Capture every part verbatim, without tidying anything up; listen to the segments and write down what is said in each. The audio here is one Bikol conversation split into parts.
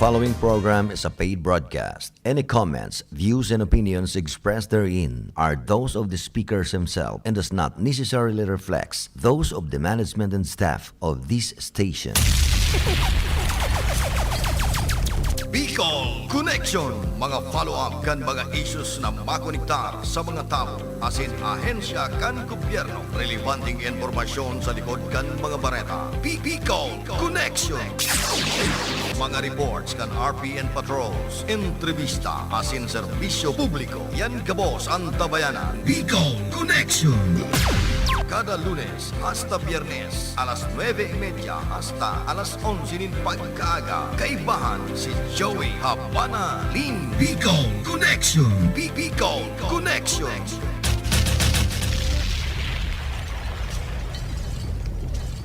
Following program is a paid broadcast. Any comments, views, and opinions expressed therein are those of the speakers himself and does not necessarily reflect those of the management and staff of this station. Bicol Connection, mga follow-up kan mga issues na makonektar sa mga tawo asin ahensya kan gobyerno. Relebanteng impormasyon sa likod kan mga bareta. Bi-, Bicol Connection. Mga reports kan R P N patrols, entrevista asin serbisyo publiko. Yan gabos an tabayanan. Bicol Connection. Kada Lunes hasta Biyernes, alas nuebe y media hasta alas onse nin pagkaaga. Kaibahan si Joey Habana Lim. Bicol Connection. Bi-, Bicol Connection.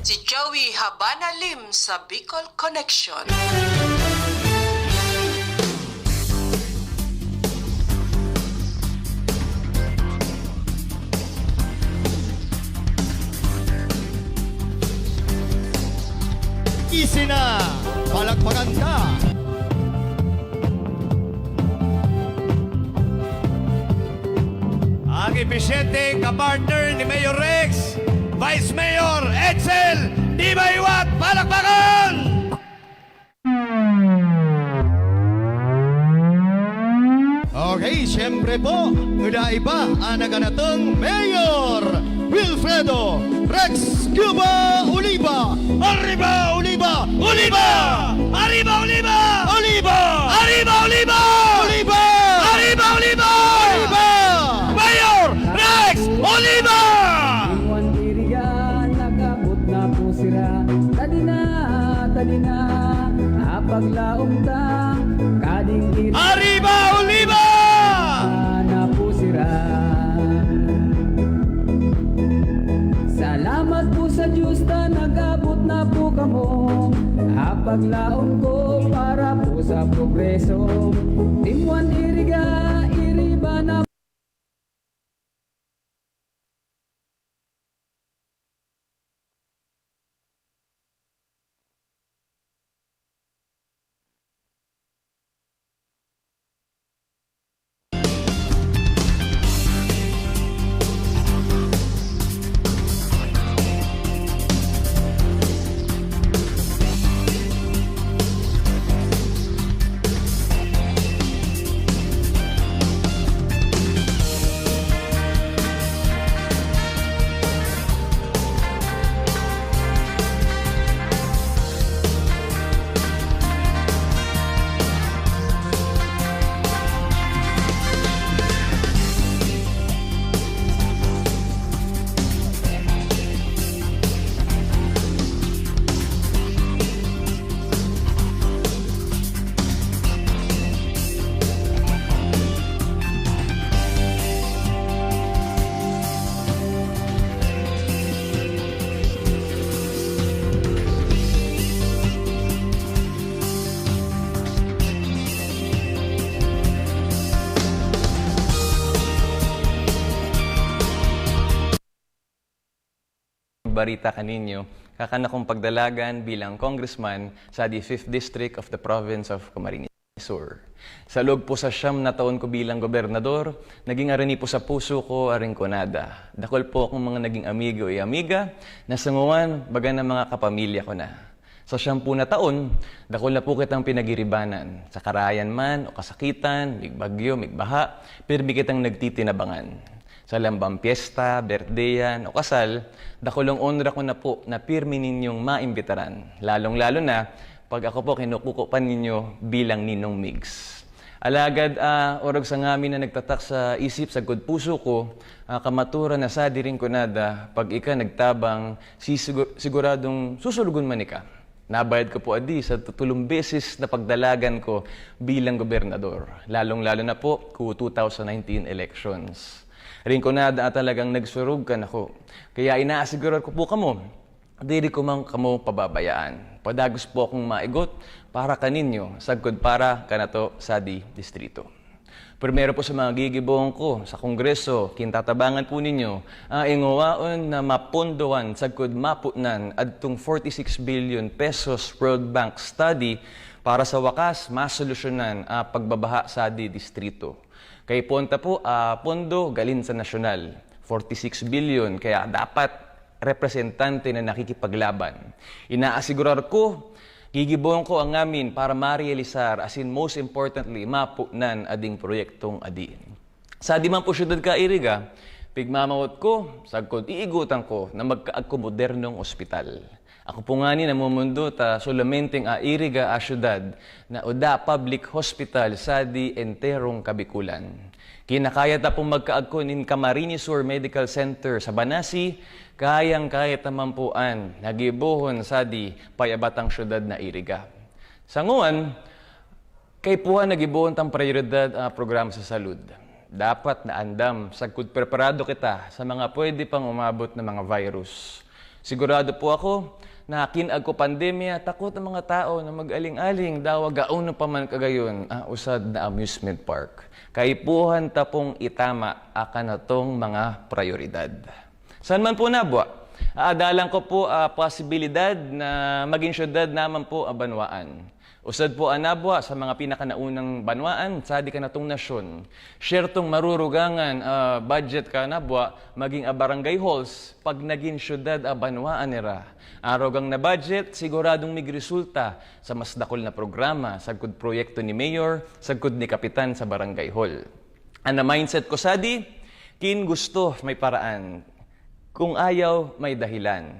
Si Joey Habana Lim sa Bicol Connection. Easy na! Palakpakan ka! Ang episyenteng kapartner ni Mayor Rex, Vice Mayor Edsel Dibayuat, palakpakan! Okay, siyempre po, ngada iba ang naganatong Mayor Wilfredo Rex Cuba Oliva. Arriba, Oliva! Oliva! Arriba, Oliva! Oliva! Arriba, Oliva! Oliva! Arriba, Oliva! Oliva! Mayor Rex Oliva! Iwan diriga, nag-abot na po sira. Tadi na, tadi na, apaglaom ta, kading iri- Arriba, Oliva! Na po sira. Salamat po sa Diyos ta nag-abot na po kamo. Apaglaom ko para po sa progreso. Timuan iriga, iriba na Barita kaninyo, kakan akong pagdalagan bilang congressman sa the fifth District of the Province of Camarines Sur. Sa loob po sa siyam na taon ko bilang gobernador, naging arini po sa puso ko aring kunada. Dakul po akong mga naging amigo y amiga na sa ngawan, baga na mga kapamilya ko na. Sa siyam po na taon, dakul na po kitang pinagiribanan. Sa karayan man o kasakitan, migbagyo, migbaha, pirmi kitang nagtitinabangan. Sa lambang pyesta, birthdayan o kasal, dakulong onra ko na po na pirmi ninyong maimbitaran, lalong-lalo na pag ako po kinukuko pa ninyo bilang Ninong Migs. Alagad, ah, orog sa ngamin na nagtatak sa isip sagkod puso ko, ah, kamaturan na sadiring kunada, pag ika nagtabang, sisigu-, siguradong susulogon man ika. Nabayad ko po adi sa tutulong beses na pagdalagan ko bilang gobernador, lalong-lalo na po ku two thousand nineteen elections. Rin ko na da talagang nagsurog kan ako. Kaya inaasigurar ko po kamo, diri ko man kamo pababayaan. Padagos po akong maigot para kaninyo, sagkod para kanato sa di distrito. Primero po sa mga gigibohon ko sa Kongreso, kintatabangan po ninyo ang ingowaon na mapondohan sagkod maputnan adtong forty-six billion pesos World Bank study Para sa wakas, masolusyonan ang pagbabaha sa di distrito. Kaipuhan ta po, ah, pondo galing sa nasyonal, forty-six billion, kaya dapat representante na nakikipaglaban. Inaasigurar ko, gigibohon ko ang ngamin para marealisar, asin most importantly, mapunan ading proyektong adi. Sa di man po syudad kairiga, pigmamawot ko, sagkod iigutan ko na magkaagko modernong ospital. Ako po ngani namumundo ta solamente ang airiga a syudad na uda public hospital sa di enterong Kabikulan. Kinakaya ta pong magkaagko nin Camarines Sur Medical Center sa Banasi, kayang-kaya ta man po an nagibohon sa di payabatang syudad na iriga. Sanguan, kaipuhan nagibohon tang prioridad ang programa sa salud. Dapat naandam, sagkod preparado kita sa mga pwede pang umabot na mga virus. Sigurado po ako na kinag ko pandemya, takot ang mga tao na mag-aling-aling, dawa gaon pa man kagayon ang usad na amusement park. Kaipuhan ta pong itama akan atong mga prioridad. San man po nabwa? Aadalan ko po, ah, posibilidad na magin syudad naman po ang banwaan. Usad po an nabwa sa mga pinakanaunang banwaan sa di kanatong nasyon. Syertong marurugangan, ah, budget ka nabwa magin a barangay halls pag nagin syudad a banwaan nira. An rugang na budget siguradong migresulta sa mas dakul na programa sagkod proyekto ni mayor, sagkod ni kapitan sa barangay hall. An na mindset ko sadi, kin gusto may paraan, kung ayaw may dahilan.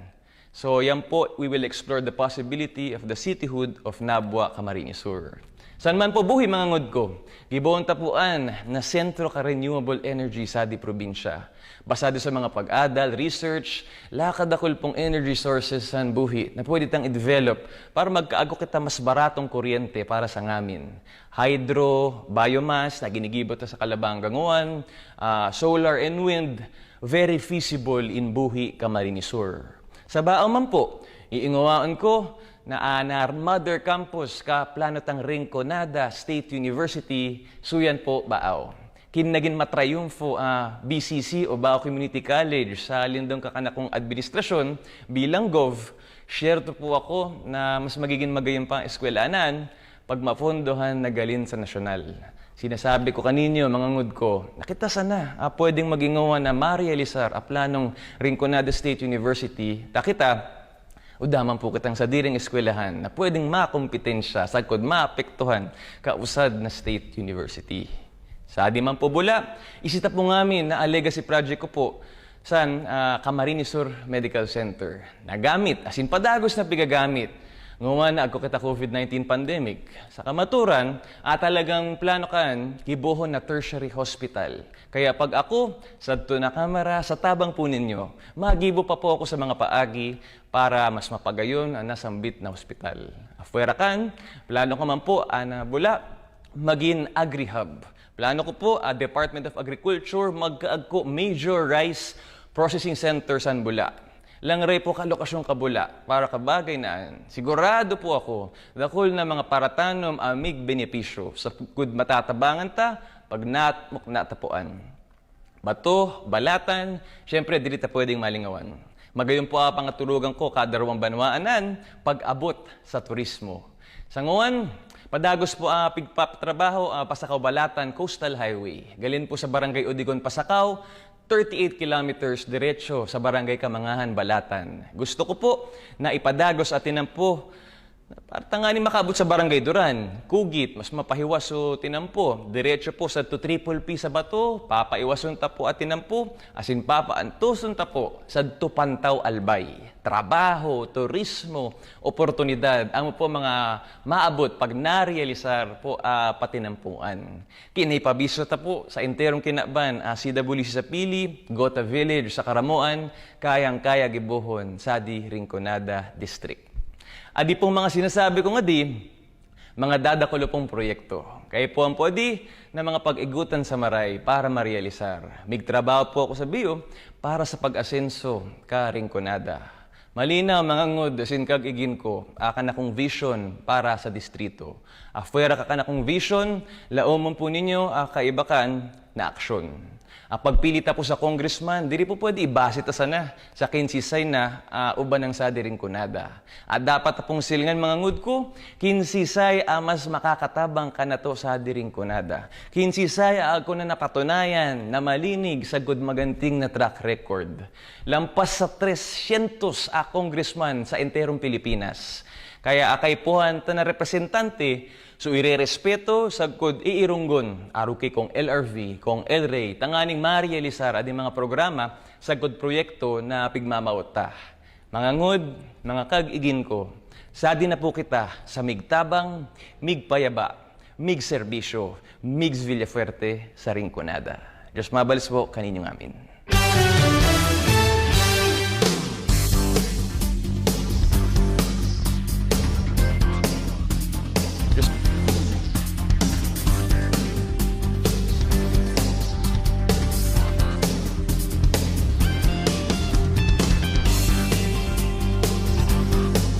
So, yan po, we will explore the possibility of the cityhood of Nabua, Camarines Sur. San man po buhi, mga ngod ko, gibohon ta po an na sentro ka renewable energy sa di probinsya. Basado sa mga pag-adal, research, lakad dakul pong energy sources san buhi na pwede tang i-develop para magkaagko kita mas baratong kuryente para sa ngamin. Hydro, biomass na ginigibo ta sa Calabanga nguan, ah, solar and wind, very feasible in buhi Camarines Sur. Sa Baaw man po, iinguwaon ko na an mother campus ka plano tang Rinconada State University, suyan po Baaw. Kin nagin matrayumfo, ah, B C C o Baaw Community College sa lindong kakanakong administrasyon bilang gov, syerto po ako na mas magigin magayon pa ang eskwelanan pag mapondohan na galing sa nasyonal. Sinasabi ko kaninyo, mga ngod ko, na kita sana, ah, pwedeng magingawa na marealisar ang planong Rinconada State University, ta kita, uda man po kitang sadiring eskwelahan na pwedeng makompetensya sagkod maapektuhan kausad na State University. Sa di man po bula, isita po ngamin na a legacy project ko po san, ah, Camarines Sur Medical Center. Nagamit, asin padagos na pigagamit. Nguan na agko kita covid nineteen pandemic. Sa kamaturan, ah, talagang plano kan gibohon na tertiary hospital. Kaya pag ako, sadto na kamara, sa tabang po ninyo, magibo pa po ako sa mga paagi para mas mapagayon ang nasambit na hospital. Afuera kan, plano ko man po, ana bula, magin agri-hub. Plano ko po, ah, Department of Agriculture, magkaagko major rice processing center san bula. Langre po ka lokasyon ka bula, para kabagay na an. Sigurado po ako, dakul na mga paratanom ang migbenepisyo sa gud matatabangan ta pag natmok na tapuan. Bato, balatan, siyempre, dili ta pwedeng malingawan. Magayon po ang pangaturugan ko kada ruwang banwaan an pag-abot sa turismo. Sanguan, padagos po ang pigpapatrabaho ang Pasakaw-Balatan Coastal Highway. Galing po sa Barangay Odigon, Pasakaw, thirty-eight kilometers diretso sa Barangay Kamangahan, Balatan. Gusto ko po na ipadagos atin ang po Para tanganing makaabot sa Barangay Duran, Kugit, mas mapahiwas so tinampo. Diretso po sa to Triple P sa Bato, papaiwason ta po at tinampo, asin papaantuson ta po sa to Pantaw Albay. Trabaho, turismo, oportunidad, amo po mga maabot pag narealisar po a patinampuan. Kinaipabiso ta po sa enterong kinaban, ah, C W C sa Pili, Gota Village sa Karamoan, kayang-kaya gibohon sa di Rinconada District. Adi pong mga sinasabi ko nga di, mga dadakulo pong proyekto. Kaipuhan po di na mga pag-igutan sa maray para marealisar. Migtrabaho po ako sa biyo para sa pag-asenso ka Rinconada. Malinaw, mga ngod, asin kag-igin ko, akan akong vision para sa distrito. Afuera kakan akong vision, laomon po ninyo, ah, kaibakan na aksyon. Ang pagpili ta po sa congressman, diri po pwede ibase ta sana sa kinsisay na, ah, uban nang sa diring kunada. At dapat ta pong silingan, mga ngud ko, kinsisay ang mas makakatabang kanato sa diring kunada. Kinsisay ang agko na napatunayan na malinig sagkod maganting na track record. Lampas sa tresyentos a congressman sa enterong Pilipinas. Kaya akay puhan ta na representante, so irerespeto, sagkod iirunggon, arog ki Cong L R V, Cong El Rey, tanganing ma-realisar an mga programa, sagkod proyekto na pigmamawot ta. Mga ngud, mga kag-igin ko, sadi na po kita sa migtabang, migpayaba, migserbisyo, Migs Villafuerte sa Rinconada. Diyos mabalos po kaninyo ngamin. Diyos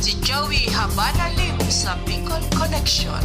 Si Joey Habana Lim sa Bicol Connection.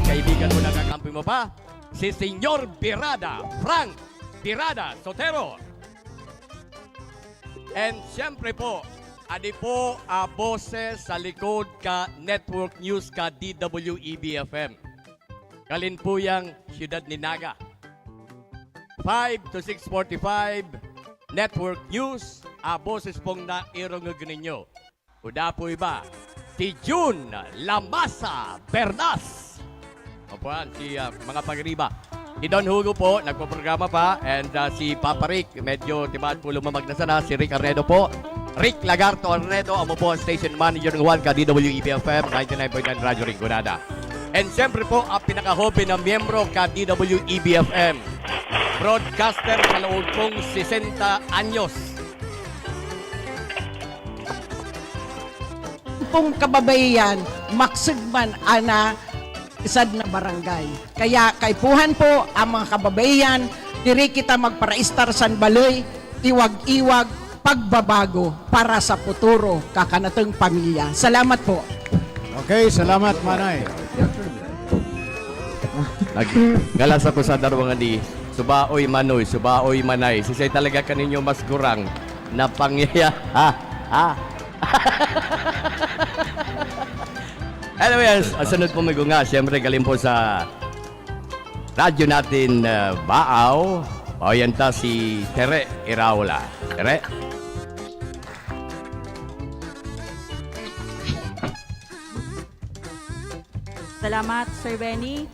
Kaibigan mo na kakampi mo pa, si Senyor Birada, Frank Birada Sotero. And siyempre po, adi po, ah, boses sa likod ka Network News ka D W E B F M. Kalin po yang siyudad ni Naga. Five to six forty-five, Network News, ah, boses pong nairongog ninyo. Kuda po iba, si June Lamasa Bernas. Opo, yan, si, ah, mga pagriba. Si Don Hugo po, nagpoprograma pa, and, ah, si Papa Rick, medyo timaad po lumamag na sana, si Rick Arnedo po. Rick Lagarto Arnedo, amo po ang station manager ng One ka D W E B F M, ninety-nine point nine Radyo Rinconada. And siyempre po, ang pinaka-hobe na miyembro ka D W E B F M, broadcaster sa loob pong sesenta anyos. Pong kababaihan, maksud man ana isad na barangay. Kaya kaipuhan po ang mga kababaihan, diri kita magparaistar san baloy, iwag-iwag, pagbabago para sa futuro kakanatong pamilya. Salamat po. Okay, salamat, Manay. Naggalas ako sa darwa nga di, subaoy manoy, subaoy manay. Sisay talaga kaninyo mas gurang na pangyaya. Ha? Ha? Anyways, ang sunod po may gunga, siyempre galing po sa radyo natin, uh, Baaw. O yan ta si Tere Iraola. Tere? Salamat, Sir Benny.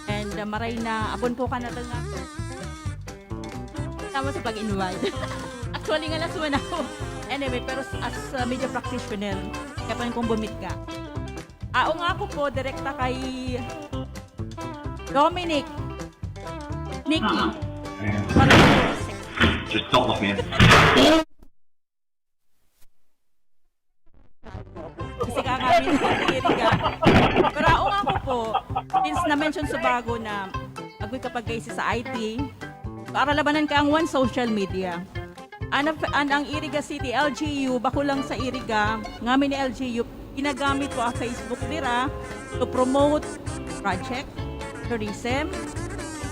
And uh, maray na abon po ka na nga, sir. Tama sa pag-invite. Actually, nga last one ako. Anyway, pero as uh, media practitioner, kaya pa rin kong bumit ka. Ao nga ako po, direkta kay Dominic. Nicky. Para sa Just don't look me in. Kasi ka kami nagtitiriga. Pero ako nga po po, since na-mention sa bago na agoy kapag kaisi sa I T, para labanan ka ang one social media. An, an, ang Iriga City L G U, bako lang sa Iriga, ngamin ni L G U, ginagamit po ang Facebook nira to promote project, tourism.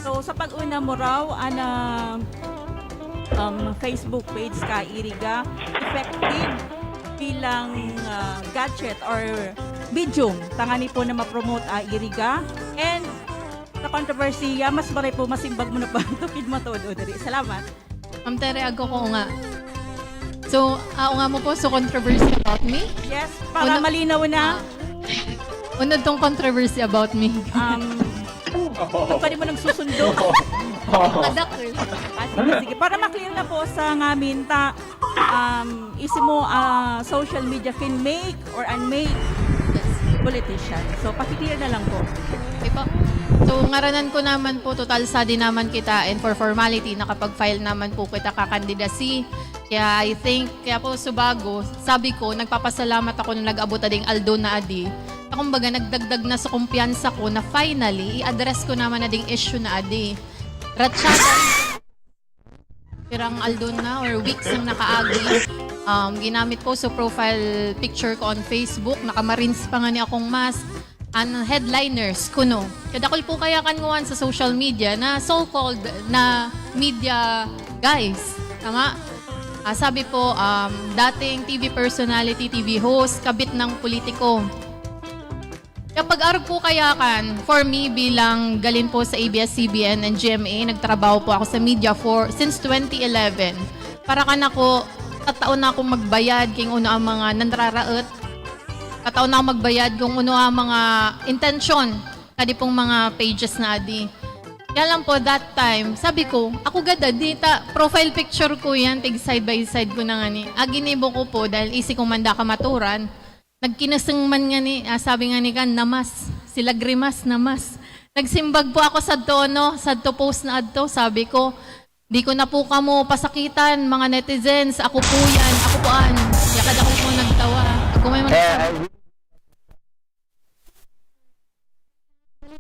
So, sa pag-una mo raw, an, ah, um, Facebook page ka, Iriga, effective bilang ah, gadget or medium tangani po na ma-promote a Iriga. And sa kontrobersiya, mas maray po masimbag mo na pa tupid matodo diri. Salamat. Ma'am Tere, agko ko nga. So, ah, nga mo po, so controversy about me? Yes, para malinaw na. Unod tong controversy about me. Um, pwede mo nagsusundo. Kadak eh. Ah, sige, sige. Para ma-clear na po sa ngamin ta, um, isi mo, ah, social media can make or unmake politician. So, paki-clear na lang po. Okay po. So, ngaranan ko naman po, total sadi naman kita, and for formality, nakapag-file naman po kita ka candidacy. Kaya I think, kaya po subago, sabi ko, nagpapasalamat ako na nag-abot ading aldo na adi. Na kumbaga, nagdagdag na sa kumpiyansa ko na finally, i-address ko naman ading issue na adi. Ratsada pirang aldo na or weeks ang nakaagi. Um, ginamit ko sa profile picture ko on Facebook. Naka-Marines pa nga ni akong mask. An headliners, kuno. Kadakol po kaya kan nguan sa social media na so-called na media guys. Tama? Ah, sabi po, um, dating T V personality, T V host, kabit ng politiko. Kapag arog po kaya kan, for me bilang galin po sa A B S C B N and G M A, nagtrabaho po ako sa media for since twenty eleven. Para kan ako, tataon na akong magbayad king uno ang mga nanraraot. Tataon na akong magbayad kung uno ang mga intensyon kadi pong mga pages na adi. Kaya lang po, that time, sabi ko, ako gada, di ta, profile picture ko yan, tig side by side ko na nga ni. Aginibo ko po, dahil isi ko man da kamaturan, nagkinasing man nga ni, ah, sabi nga ni kan, namas, sila grimas, namas. Nagsimbag po ako sa tono, sa to post na adto, sabi ko, di ko na po kamo pasakitan, mga netizens, ako po yan, ako po an. Yakad ako po nagtawa. Ako may mga Eh, I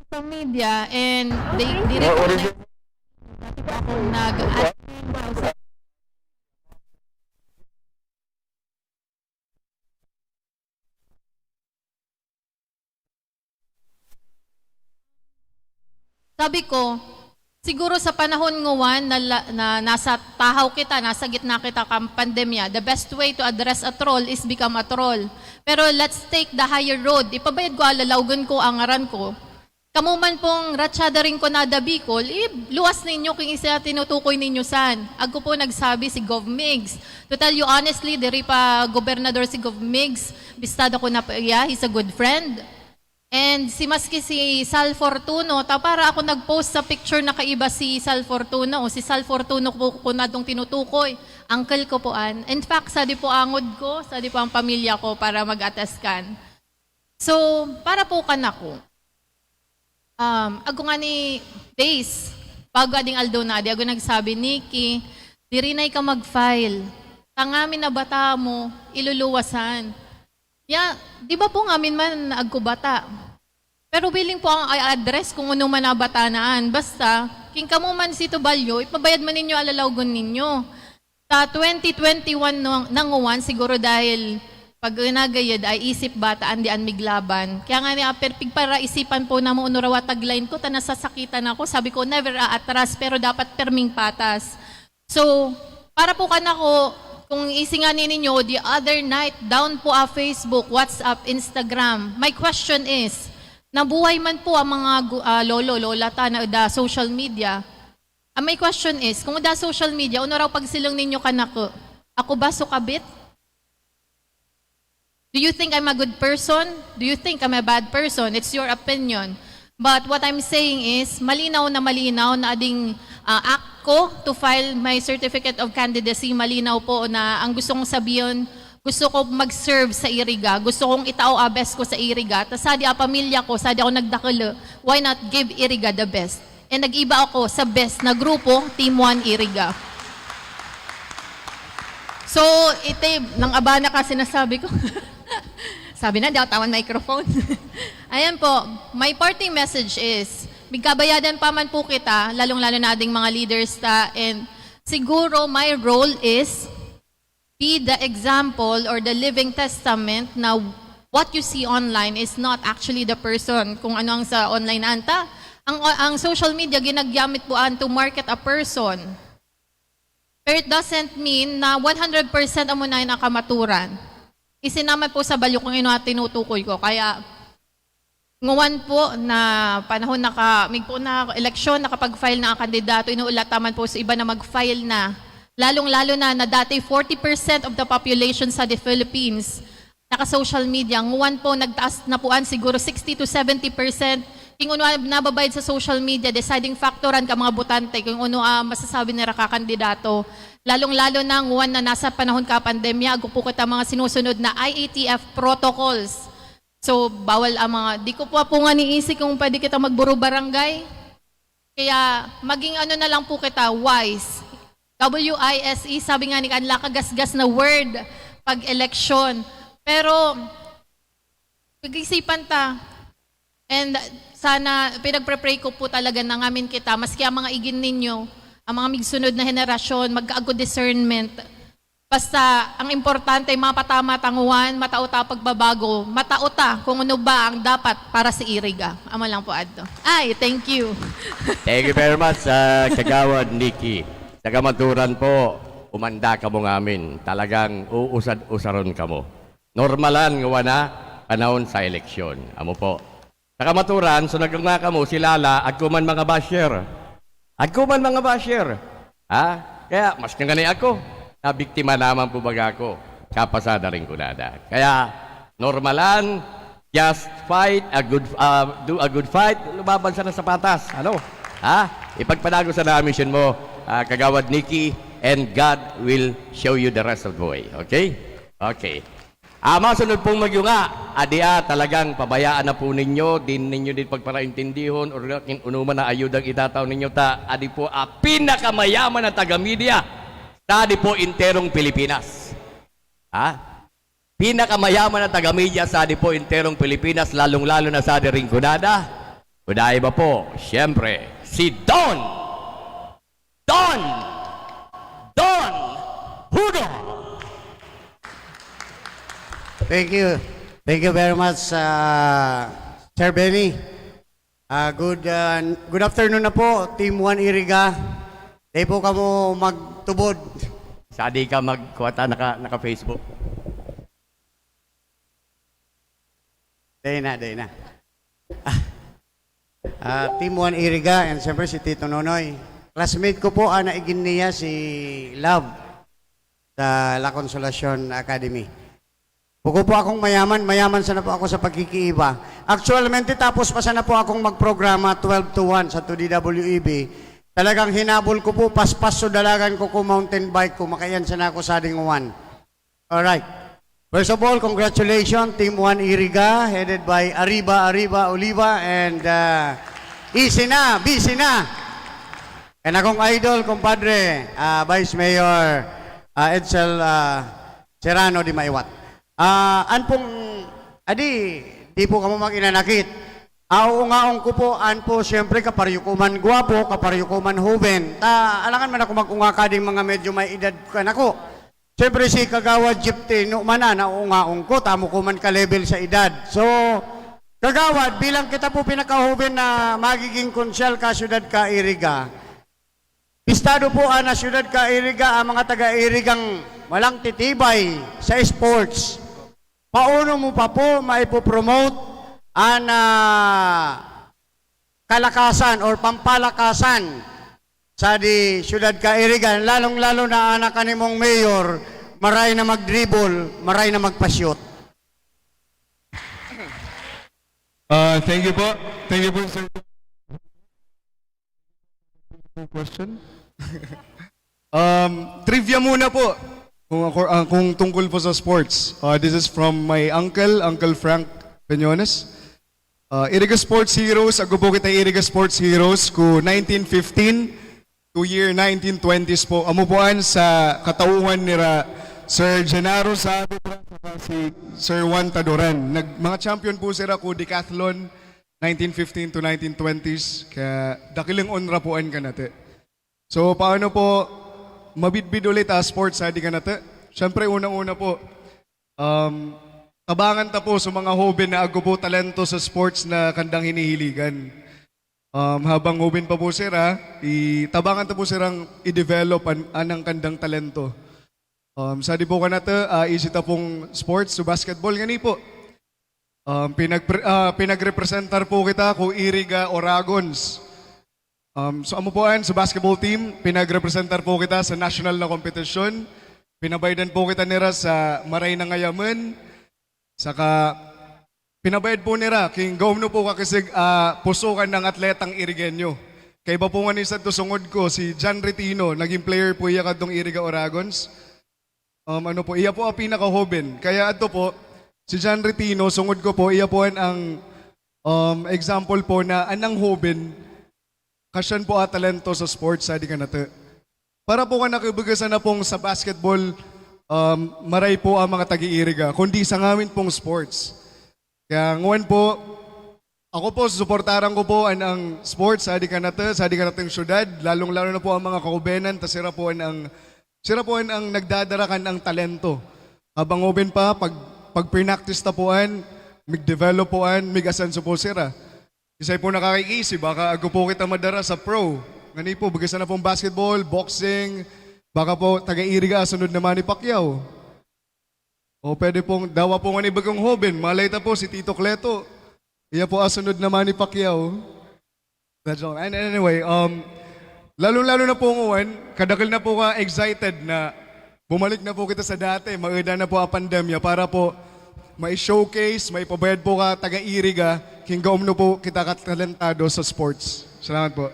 sa media and they, they What, what is recognize it? Dati po akong nag-admin daw sa Sabi ko, siguro sa panahon ngawan na, la- na nasa tahaw kita, nasa gitna kita kan pandemya, the best way to address a troll is become a troll. Pero let's take the higher road. Ipabayad ko, alalawgon ko ang ngaran ko. Kamo man pong Ratsyada Rinconada Bicol, iluwas ninyo king isa tinutukoy ninyo san. Agko po nagsabi si Gov Migs. To tell you honestly, diri pa gobernador si Gov Migs, bistado ko na pa iya, he's a good friend. And si maski si Sal Fortuno, ta para ako nag-post sa picture na kaiba si Sal Fortuno, o si Sal Fortuno po ko na itong tinutukoy. Uncle ko po an. In fact, sadi po angod ko, sadi po ang pamilya ko para mag-attest kan. So, para po kan ako, um, ago nga ni days, bago ading aldo na, di ako nagsabi, Nikki, diri na ka mag-file. Tangamin na bata mo, iluluwasan. Ya, di ba po ngamin man agko bata? Pero willing po ang i-address kung ano man na bata naan. Basta, king kamo man si Tubalyo, ipabayad man ninyo alalawgon ninyo. Sa twenty twenty-one no, nanguwan, siguro dahil pag nagayad ay isip bata, andi an miglaban. Kaya nga niya, per, pigparaisipan po na mo, unurawa tagline ko, ta nasasakitan ako. Sabi ko, never aatras, pero dapat perming patas. So, para po kan ako, kung isinga ninyo, the other night, down po a Facebook, WhatsApp, Instagram. My question is, nabuhay man po ang mga gu- ah, lolo, lola ta na da social media. Ang my question is, kung da social media, ano raw pagsilang ninyo kanako? Ako ba sukabit? Do you think I'm a good person? Do you think I'm a bad person? It's your opinion. But what I'm saying is, malinaw na malinaw na ading ah, act ko to file my certificate of candidacy. Malinaw po na ang gusto kong sabihin, gusto ko mag-serve sa Iriga. Gusto kong itao a best ko sa Iriga. Tas sadi a pamilya ko, sadi ako nagdakelo, why not give Iriga the best? And nag-iba ako sa best na grupo, Team One Iriga. So, ite, nang abana ka sinasabi ko. Sabi na, daw tawan microphone. Ayan po, my parting message is, migkabayadan pa man po kita, lalong-lalo na ading mga leaders ta, and siguro my role is be the example or the living testament na what you see online is not actually the person kung ano ang sa online anta. Ang, ang social media, ginagamit po an to market a person. Pero it doesn't mean na one hundred percent amo na yung nakamaturan. Isinaman po sa balyo kung ino at tinutukoy ko. Kaya, nguwan po na panahon naka, migpo na eleksyon, nakapag-file na ang kandidato, inuulat naman po sa iba na mag-file na. Lalong-lalo na na dati forty percent of the population sa the Philippines naka-social media. Nguwan po, nagtaas na po an siguro sixty to seventy percent King ano ang nababayad sa social media, deciding factor an ka mga botante, kung ano ang masasabi nira ka kandidato. Lalong-lalo na nguwan na nasa panahon ka pandemya, ago po kita mga sinusunod na I A T F protocols. So, bawal ang mga, di ko po po nga niisip kung pwede kita magburo barangay. Kaya, maging ano na lang po kita, wise. W I S E, sabi nga ni Kanla, kagasgas na word pag eleksyon. Pero, pag-isipan ta. And sana, pinagpre-pray ko po talaga na ngamin kita, maski ang mga igin ninyo, ang mga migsunod na henerasyon, magkaago discernment. Basta, ang importante, mapatama tanguan, matao ta pagbabago, matao ta kung ano ba ang dapat para sa Iriga. Amo lang po adto. Ay, thank you. Thank you very much, uh, Kagawad Nikki. Sa kamaturan po, umanda kamo ngamin. Talagang uusad-usaron kamo. Normalan nga wana panahon sa eleksyon. Amo po. Sa kamaturan, so nagkanga kamo si Lala, agkuman mga basher. Agkuman mga basher. Ha? Kaya, mas ngani ako. Nabiktima naman po baga ako. Kapasada rin kunada. Kaya, normalan, just fight a good, uh, do a good fight, lumaban sana sa patas. Ano? Ha? Ipagpadago sana ang mission mo, uh, Kagawad Nikki, and God will show you the rest of the way. Okay? Okay. Ah, masunod pong magyunga, adia talagang pabayaan na po ninyo, din ninyo din pagparaintindihon or kin unuman na ayudang itatao ninyo ta, adi po a pinakamayaman na taga-media sa adi po enterong Pilipinas. Ha? Pinakamayaman na taga-media sa adi po enterong Pilipinas, lalong-lalo na sa adi Rinconada. Unahin ba po, siyempre, si Don! Don! Don! Hudo! Thank you. Thank you very much, uh, Sir Benny. Uh, good, uh, good afternoon na po, Team One Iriga. Di po kamo magtubod. Sadi ka magkuwata naka, naka Facebook. Di na, di na. Ah, Team One Iriga and siyempre si Tito Nonoy. Classmate ko po, ah, naigin niya si Love sa La Consolacion Academy. Buko po akong mayaman, mayaman sana po ako sa pagkikiiba. Actualmente, tapos pa sana po akong magprograma twelve to one sa two D W E B. Talagang hinabol ko po, paspas so dalagan ko ko mountain bike ko, makaiyan sana ako sa ding one. Alright. First of all, congratulations, Team One Iriga, headed by Arriba, Arriba, Oliva, and uh, easy na, busy na. And akong idol, kumpadre, uh, Vice Mayor uh, Edsel uh, Serrano de Maiwat. Ah, an pong, adi, di po kamo mag-inanakit. Aungaon ko po, an po, siyempre, kaparyo ko man gwapo, kaparyo ko man hoben. Ta, alangan man ako mag-unga kading mga medyo may edad kan ako. Siyempre, si Kagawad Jeep Tino man na, naungaon ko, tamo ko man ka-level sa edad. So, Kagawad, bilang kita po pinakahoben na magiging konsyal ka syudad ka Iriga, Estado po ana syudad ka Iriga, ang mga taga Irigang walang titibay sa sports. Paano mo pa po maipopromote an ah, kalakasan or pampalakasan sa di syudad ka Iriga, lalong-lalo na anak kanimong mayor, maray na mag-dribble, maray na magpa-shoot. Uh, thank you po. Thank you po, sir. Question? Um, trivia muna po. Kung, ako, ah, kung tungkol po sa sports. Uh, this is from my uncle, Uncle Frank Peñones. Uh, Iriga Sports Heroes, ago po kita Iriga Sports Heroes ku nineteen fifteen to year nineteen twenties po. Amo po an sa katauhan nira Sir Genaro Saavedra saka si Sir Juan Taduran. Nag, mga champion po sira ku decathlon nineteen fifteen to nineteen twenties. Kaya dakilang onra po an kanate. So, paano po mabidbid ulit ang sports sa di kanate? Siyempre, unang-una po, um, tabangan ta po sa mga hoben na ago po talento sa sports na kandang hinihiligan. Um, habang hoben pa po sira, itabangan ta po sirang i-develop an, anang kandang talento. Um, sa di po kanate, ah, easy ta pong sports, so basketball ngani po. Um, pinagpre- ah, pinagrepresentar po kita ku Iriga Oragons. Um, so amo po an sa basketball team, pinagrepresentar po kita sa national na kompetisyon. Pinabaydan po kita nira sa maray na ngayaman. Saka Pinabayad po nira, king gaom no po kakisig, ah, puso kan ang atletang Irigenyo. Kaiba po nga ni sadto sungod ko, si John Retino, naging player po iya kadtong Iriga Oragons. Um, ano po, iya po ang pinaka-hoben. Kaya adto po, si John Retino, sungod ko po, iya po an ang, um, example po na anang hoben, kasyan po ang talento sa sports, sa di ka nata. Para po kan nakibugasan na pong sa basketball, um, maray po ang mga taga-Iriga, kundi sa ngamin pong sports. Kaya nguwan po, ako po, susuportaran ko po an, ang sports sa di ka nata, sa di ka natang syudad, lalong-lalo na po ang mga kaubenan, ta sira po an, ang, sira po an, ang nagdadara kan ang talento. Habang open pa, pag, pag-practice ta po an, mig-develop po an, mig-asenso po sira. Isay po nakakaisi, baka ago po kita madara sa pro. Ngani po, bagasan na pong basketball, boxing, baka po taga-Iriga, sunod na Manny Pacquiao. O pwede pong dawa po nga ni bagong hoben, malay ta po si Tito Cleto. Iya po ang sunod na Manny Pacquiao. That's all. And anyway, um, lalong-lalo na po ngayon, kadakil na po ka excited na bumalik na po kita sa dati, maeda na po ang pandemya para po mai-showcase, maipabayad po ka taga-Iriga, king gaom no po kita katalentado sa sports. Salamat po.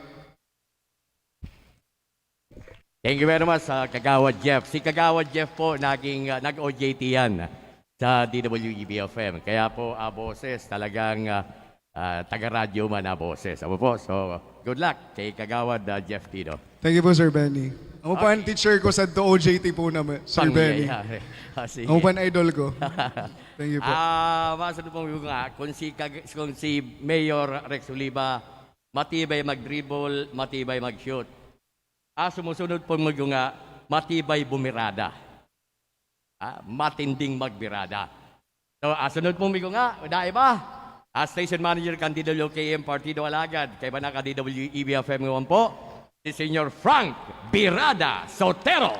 Thank you very much, ah, Kagawad Jeff. Si Kagawad Jeff po, naging, ah, nag-O J T yan sa D W E B F M. Kaya po, ah, boses, talagang, ah, ah, taga-radyo man, ah, boses. Apo po, so, good luck kay Kagawad, ah, Jeff Tino. Thank you po, Sir Benny. Ako po Okay. ang teacher ko sa O J T po naman, Sir Benny. Pangyayari. Ah, sige. Ako po ang idol ko. Thank you po. Ah, masunod po nga, kung si, Kag- kung si Mayor Rex Oliva, matibay mag-dribble, matibay mag-shoot. Ah, sumusunod po nga, matibay bumirada. Ah, matinding magbirada. So, ah, sunod po nga, dai ba? Ah, station manager kan D W K M Partido Alagad, kaiba na ka D W E B F M ngayon po, si Senyor Frank Birada Sotero.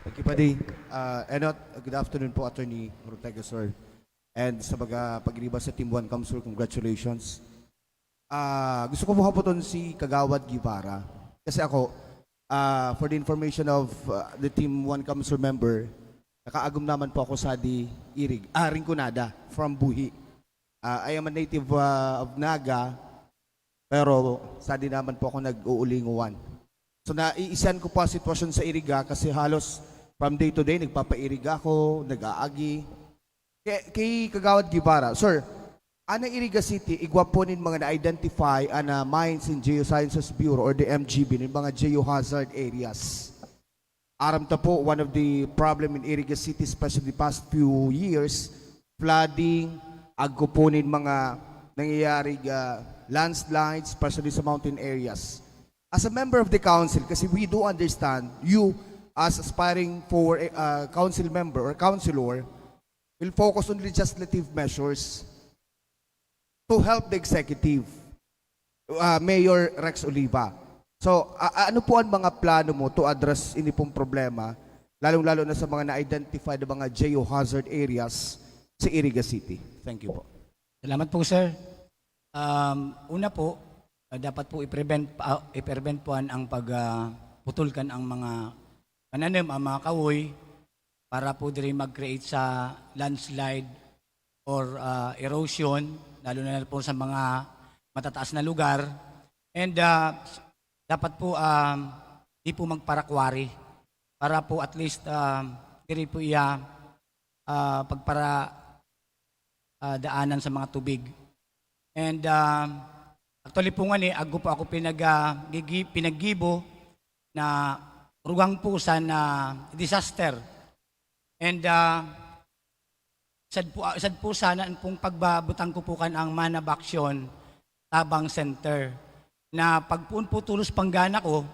Thank you, Padi. Uh, Enot, good afternoon po, Attorney Ortega, sir. And sa mga pagriba sa Team One Come, sir, congratulations. Ah, gusto ko po hapoton si Kagawad Guevara. Kasi ako, ah, for the information of uh, the Team One Come, sir, member, nakaagom naman po ako sa di Irig, ah, Rinconada, from Buhi. Ah, I am a native uh, of Naga, pero sa di naman po ako nag-uulinguan. So naiisan ko po ang sitwasyon sa Iriga kasi halos from day to day nagpapairiga ako, nag-aagi. Kay, kay Kagawad Guevara, sir, ano Iriga City, igwa po nin mga na-identify ana Mines and Geosciences Bureau or the M G B, nin mga geohazard areas. Aram ta po, one of the problem in Iriga City, especially the past few years, flooding, agko po nin mga nangyayari uh, landslides, especially sa mountain areas. As a member of the council, kasi we do understand you as aspiring for a uh, council member or councilor will focus on legislative measures to help the executive, uh, Mayor Rex Oliva. So, uh, ano po ang mga plano mo to address ini pong problema, lalong-lalo na sa mga na-identify na mga geohazard areas sa Iriga City? Thank you po. Salamat po, sir. Um, una po, uh, dapat po i-prevent, uh, i-prevent po ang, ang pag uh, putol kan ang mga pananim, ang mga kahoy, para po diri mag-create sa landslide or uh, erosion, lalo na po sa mga matataas na lugar. And uh, dapat po um, di po magparakwari para po at least um, diri po iya uh, pagpara uh, daanan sa mga tubig. And uh, actually po nga ni, ago po ako pinag, uh, gigi, pinaggibo na rugang po sa na disaster. And uh, sad po, sad po sana ang pong pagbabutang ko po kan ang man of action Tabang Center na pagpuon po tulos panggana ko,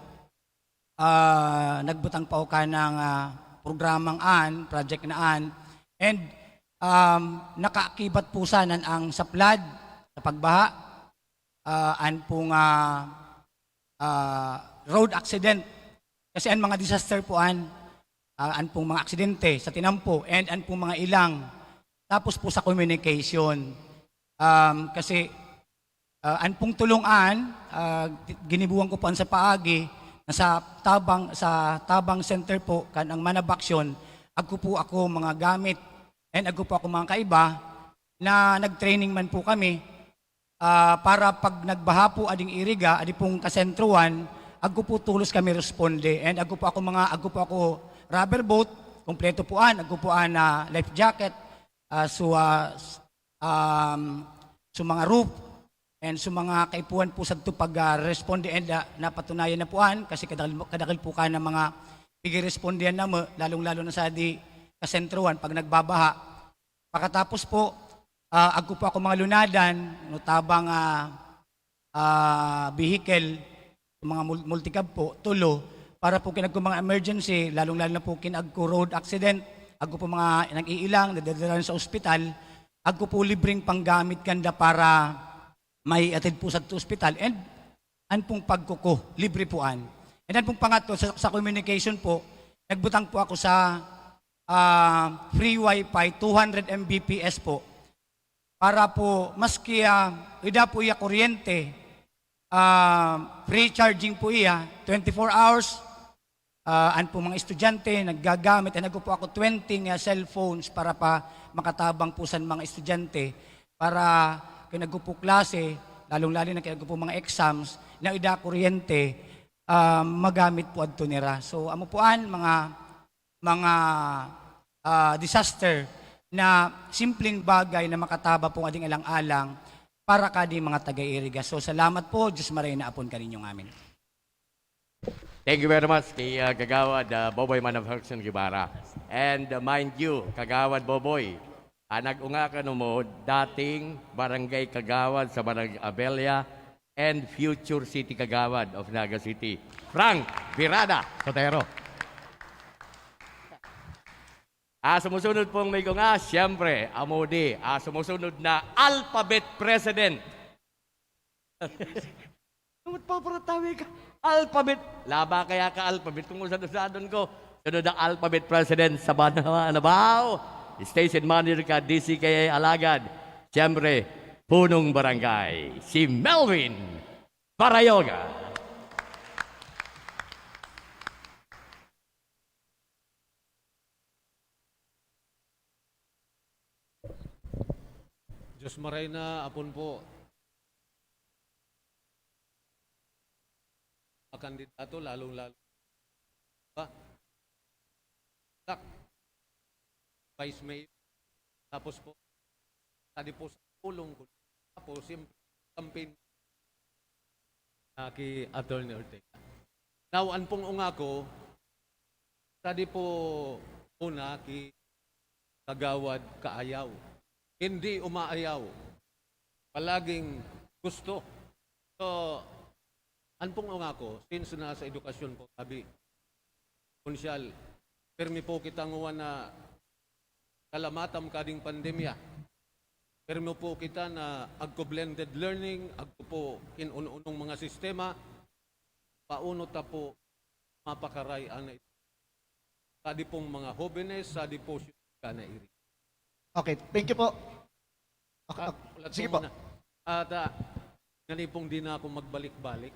uh, nagbutang pa ako ka ng uh, programang an, project na an, and um, nakaakibat po sana ang sa flood, sa pagbaha, uh, an pong uh, uh, road accident. Kasi ang mga disaster po an, uh, an pong mga aksidente sa tinampo and an pong mga ilang. Tapos po sa communication. Um, kasi uh, an pong tulong an, uh, ginibuhan ko po an sa paagi na sa tabang sa tabang center po kan ang man of action, agko po ako mga gamit and agko po ako mga kaiba na nag-training man po kami, ah, para pag nagbaha po ading Iriga, adi pong kasentrohan, agko po tolos kami responde. And agko po ako mga, agko po ako rubber boat, kompleto po an, agko po an, ah, life jacket, ah, so, ah, s-, um, so mga rope, and so mga kaipuhan po sadto pag, ah, responde, and, ah, napatunayan na po an, kasi kadakil, kadakil po ka ng mga pigirespondehan na mo, lalong-lalo na sa di kasentrohan pag nagbabaha. Pakatapos po, ah, agko po ako mga lunadan, no, tabang, ah, ah, vehicle, mga mul-, multicab po, tulo, para po kin agko mga emergency, lalong-lalo na po kin agko road accident, agko po mga nag-iilang, nadadala sa ospital, agko po libreng panggamit kanda para maihatid po sa ospital. And an pong pagkuko, libre po an. And an pong pangatlo, sa, sa communication po, nagbutang po ako sa, ah, free wifi, two hundred M B P S po. Para po, maski, ah, ida po iya kuryente, ah, free charging po iya, twenty-four hours, ah, an po mga estudyante naggagamit, and agko po ako twenty nga cellphones para pa makatabang po san mga estudyante, para kun agko po klase, lalong-lalo na kun agko po mga exams, na ida kuryente, ah, magamit po adto nira. So, amo po an mga, mga, ah, disaster na simpleng bagay na makataba po ading alang-alang para kading mga taga-Iriga. So, salamat po. Diyos maray na apon kaninyo ngamin. Thank you very much kay, ah, Kagawad, ah, Boboy Manufacturing Guevara. And, ah, mind you, Kagawad Boboy, ang nag-unga kamo, dating barangay kagawad sa Barangay Abella and future city kagawad of Naga City, Frank Birada Sotero. Ah, sumusunod pong mag-unga, siyempre, amo di, ah, sumusunod na alphabet president. Ba't paparatawi ka? Alphabet. Laba kaya ka alphabet kung usadon-usadon ko. Sunod na alphabet president sa Banwa, Anabao, station manager ka, D C K A alagad. Siyempre, punong barangay, si Melvin Parayoga. Diyos maray na apon po. Mga kandidato, lalong-lalo pa. Dak, Vice Mayor. Tapos po, tadi po sa pulong ko. Tapos, siyempre, campaign na ki Attorney Ortega. Now, an pong unga ko, tadi po una ki Kagawad Kaayaw. Hindi umaayaw. Palaging gusto. So, an pong unga ko, since nasa edukasyon po, sabi, kunsyal, pirmi po kita nguwan na kalamatam kading pandemya. Pirmi po kita na agko blended learning, agko po in-ununong mga sistema, paunot ta po mapakaray ana ito. Sadi pong mga hobenes, sadi po siya na iri. Okay, thank you po. Okay, Ah, okay. Ulat Sige po po. Muna. At, ah, ngani pong di na ako magbalik-balik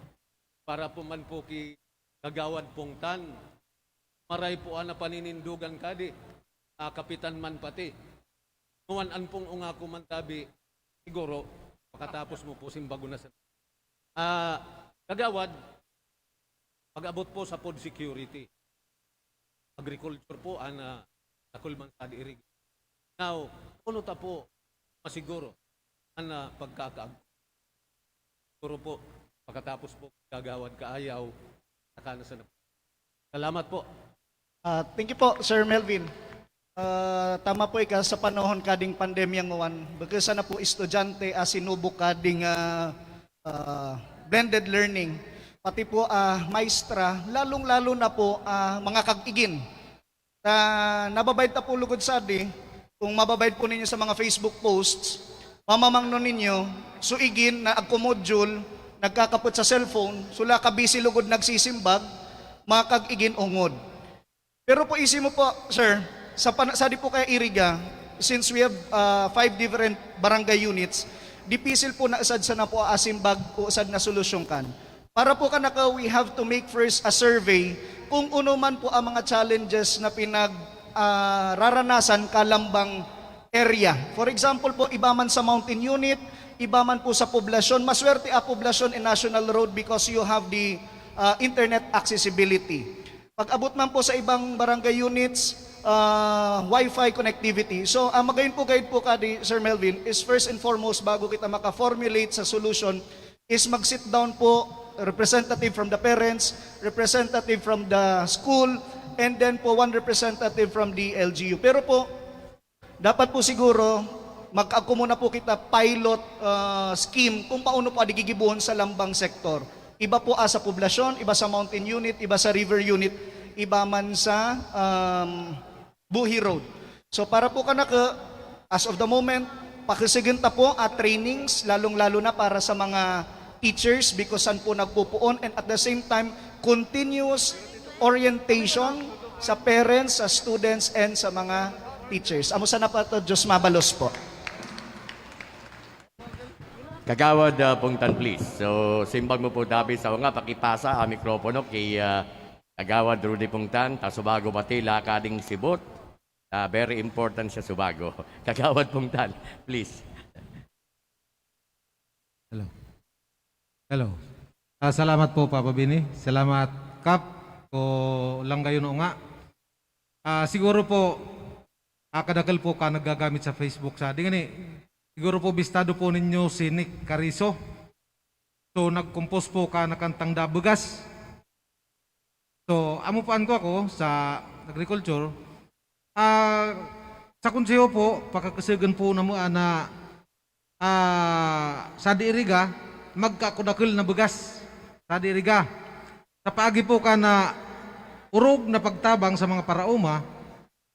para po man po ki Kagawad pong tan. Maray po ana paninindugan kadi, ah, kapitan man pati. Nuan an pong unga ko man tabi, siguro, pakatapos mo po simbago na sa, ah, Kagawad, pag-abot po sa food security, agriculture po, an, ah, dakul man sad irrigation. Now, kuno ta po masiguro an, ah, pagkakaag-, siguro po, pagkatapos po, Kagawad Kaayaw, saka na sa nap-, salamat po. Ah, thank you po, Sir Melvin. Ah, tama po ika, sa panahon kading pandemya nguan, baka sana po estudyante, ah, sinubo kading, ah, ah, blended learning. Pati po, ah, maestra, lalong-lalo na po, ah, mga kag-igin. Ta, nababaid ta po lugod sadi, kung mababaid po ninyo sa mga Facebook posts, mamamangnon ninyo, so igin na agko module, nagkakapot sa cellphone, sula ka busy lugod nagsisimbag, mga kag-igin ungod. Pero po, isi mo po, sir, sa pana-, sadi po kaya Iriga, since we have, ah, five different barangay units, dipisil po na sad sana po asimbag o sad na solusyon kan. Para po kanaka, we have to make first a survey kung ano man po ang mga challenges na pinag, ah, raranasan kalambang area. For example po, iba man sa mountain unit, iba man po sa poblasyon. Maswerte a poblasyon in National Road because you have the, ah, internet accessibility. Pag-abot man po sa ibang barangay units, ah, Wi-Fi connectivity. So, ang magayon po, gayon po, kadi Sir Melvin, is first and foremost, bago kita maka-formulate sa solution, is mag-sit down po, representative from the parents, representative from the school, and then po one representative from the L G U. Pero po, dapat po siguro, mag-ako muna po kita pilot, ah, scheme kung paano po adi gigibohon sa lambang sektor. Iba po, ah, sa poblasyon, iba sa mountain unit, iba sa river unit, iba man sa, um, Buhi Road. So, para po kanaka, as of the moment, pakisigan ta po at trainings, lalong-lalo na para sa mga teachers, because san po nagpupuon, and at the same time, continuous orientation sa parents, sa students, and sa mga teachers. Amo sana pa to, Diyos mabalos po. Kagawad, ah, Pungtan, please. So, simbag mo po, Dabi, sa nga, pakipasa ang mikropono kay, ah, Kagawad Rudy Pungtan, ta Subago pati, lakading sibot. Ah, very important siya, Subago. Kagawad Pungtan, please. Hello. Hello. Ah, salamat po, Papa Bini. Salamat, Kap, ko lang kayo no nga. Ah, siguro po, ah, kadakal po ka naggagamit sa Facebook sa, di gani, siguro po bistado po ninyo si Nick Carizo. So, nag-compose po ka na kantang Dabugas. So, amo po an ko ako sa agriculture. Ah, sa konseho po, pakakasagan po na mo, ah, na, ah, sa Diiriga, magkakudakul na bugas sa Diiriga. Sa paagi po ka na urog na pagtabang sa mga paraoma,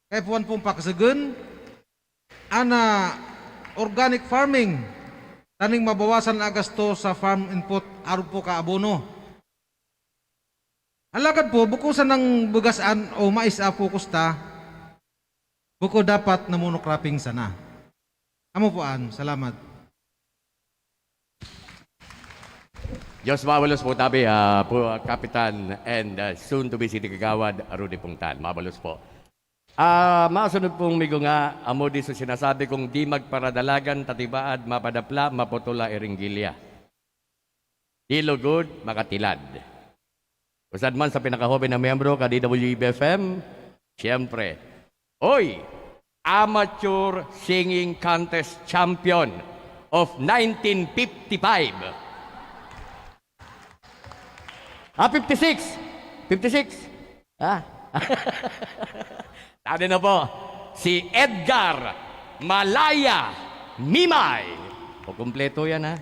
kaya puwan pong pakasagan, ana organic farming, taning mabawasan na gasto sa farm input, arog po ka abono. Alagad po, buko sanang bugas an o mais a focus ta, buko dapat na monocropping sana. Amo po an, salamat. Diyos mabalos po tabi, ah, po, Kapitan, and, ah, soon to be City Kagawad, Rudy Pungtan. Mabalos po. Ah, masunod pong migo nga, amo di sa sinasabi kong di magparadalagan, tatibaad, mapadapla, maputola, iringgilya. Di lugod, makatilad. Usad man sa pinakahoben na miyembro ka D W E B F M, siyempre, oy, Amateur Singing Contest Champion of nineteen fifty-five. Ah, fifty-six. Fifty-six. Ah. Sabi na po, si Edgar Malaya Mimay. O, kompleto yan, ha?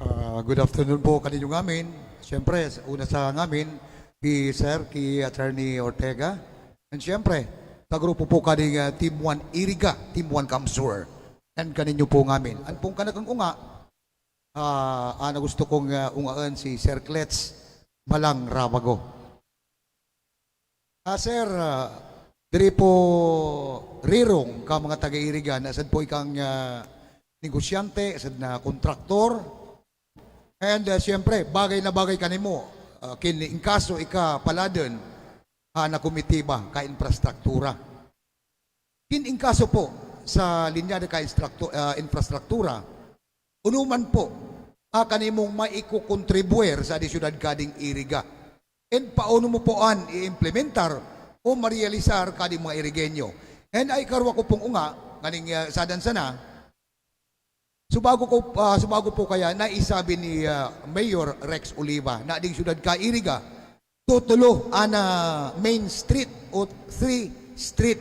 Ah, good afternoon po kaninyo ngamin. Siyempre, una sa ngamin, ki Sir, ki Attorney Ortega. And siyempre, sa grupo po kaning, ah, Team One Iriga, Team One Kamsur. And kaninyo po ngamin. An pong kanakang unga, ah, ana gusto kong, ah, ungaen si Sir Klets Balang Rabago. Ah, sir, ah, diri po rirong ka mga taga-Iriga, na sad po ikang, ah, negosyante, sad na kontraktor. And, ah, siyempre, bagay na bagay kanimo, ah, kin-, in kaso ika paladen, ah, na komitiba ka infrastruktura. Kin-, in kaso po sa linya de ka instraktu-, ah, infrastruktura, unuman po, ah, kanimong maikokontribuir sa di syudad kading Iriga. And paano mo po an i-implementar o marealisar kading mga Irigenyo? And ay karwa ko pong unga, nganing, ah, sadan sana, subago ko, ah, subago po kaya naisabi ni, ah, Mayor Rex Oliva na ding syudad ka Iriga, tutulo ana main street o three street.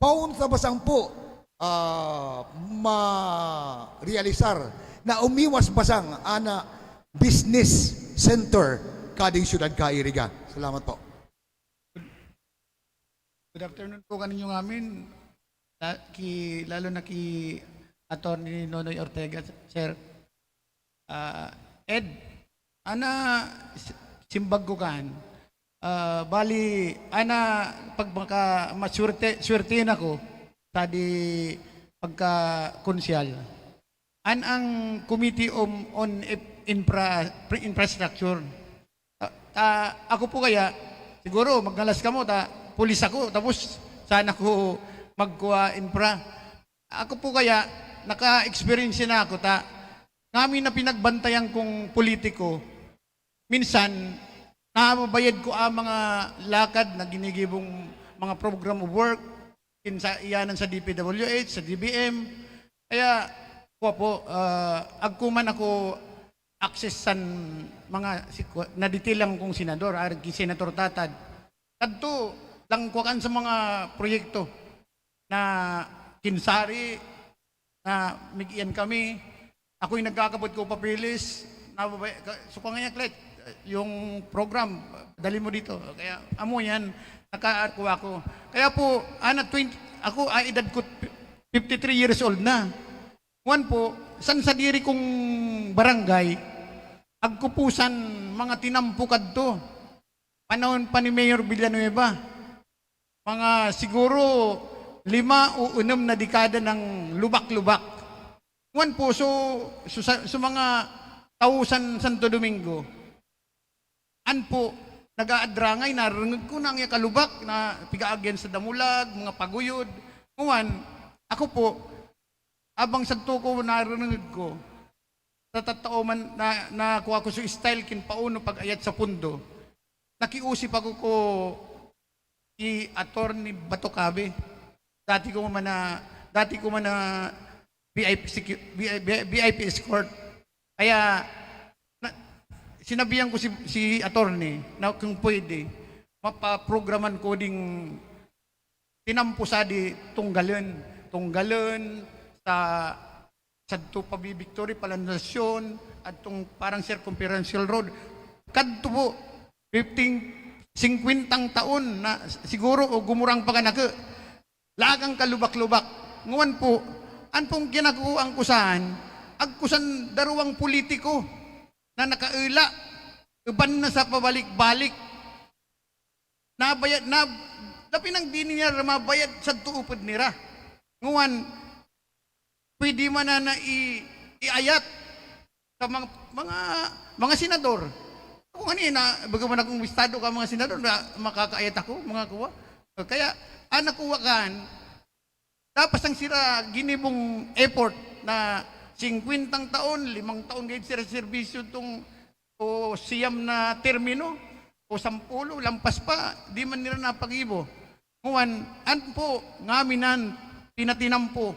Paon sa basang po, ah, ma-realisar na umiwas basang ana business center kading syudad ka Iriga? Salamat po. Good afternoon po kaninyo ngamin, la-, ki, lalo na ki Attorney Nonoy Ortega, sir. Ah, Ed, ana, s-, simbag ko kan. Ah, bali, ana, pag maka-, maswerte, swertihin ako, sa di pagka-konsyal. An ang Committee on, on Ip-, Infra-, Pre-, Infrastructure. Ah, ah, ako po kaya, siguro, magnalas kamo, ta, pulis ako, tapos saan ako magkuha infra? Ako po kaya, naka-experience na ako ta. Ngamin na pinagbantayan kong politiko, minsan, nababayad ko ang mga lakad na ginigibong mga program of work, kinsa iyanan sa D P W H, sa D B M. Kaya, kuha po, ah, agkuman ako access san mga si-, naditilang kong senador, arag ki Senator Tatad. Kadto lang kuha kan sa mga proyekto na kinsari, na migian kami. Ako'y nagkakabot ko papeles, nababay-, ka-, so, kaya, Clet, yung program, dali mo dito. Kaya, amo yan, nakakuha ako. Kaya po, ana, twenty, ako, ah, edad ko, fifty-three years old na. Kuwan po, san sadiri kong barangay, agkupusan mga tinampo kadto. Panahon pa ni Mayor Villanueva. Mga siguro lima o unom na dekada ng lubak-lubak. Kuwan po, so, so, sa, sa mga tao san Santo Domingo, an po, nag-aadrangay, narungod ko na ang kalubak na pigaagyan sa damulag, mga paguyod. Kuwan, ako po, abang sadto ko, narungod ko, sa tattao man, na, nakuha ko sa style, kin pauno pag-ayat sa pundo. Nakiusip ako ko i Attorney Bato Cabe. Dati ko man na, dati ko man na V I P secu-, V I P, V I P escort. Kaya, na, sinabihan ko si, si attorney na kung pwede, mapaprograman ko ding tinampo sa di tunggalon. Tunggalon sa sadto pa Victory, Palanasyon, adtong parang circumferential road. Kadto po, fifteen, singkwentang taon na siguro o gumurang pa kan ako. Lagang kalubak-lubak. Nguwan po, an pong kinakuhaan ko saan, agkusan darowang politiko na nakaula, uban na sa pabalik-balik. Nabayad, na, dapit nang di nira mabayad sa tuupod nira. Nguwan, pwede man na, na i-, iayat sa mga, mga, mga senador. Ako kanina, bagaman akong estado ka mga senador, na makakaayat ako, mga kuwa. Kaya, anak kuwa kan, dapat sang sira ginibong effort na singkwentang taon, limang taon gayud sira serbisyo tong, o siyam na termino, o sampulo, lampas pa, di man nira napagibo. Kuwan, an po, ngamin an pinatinampo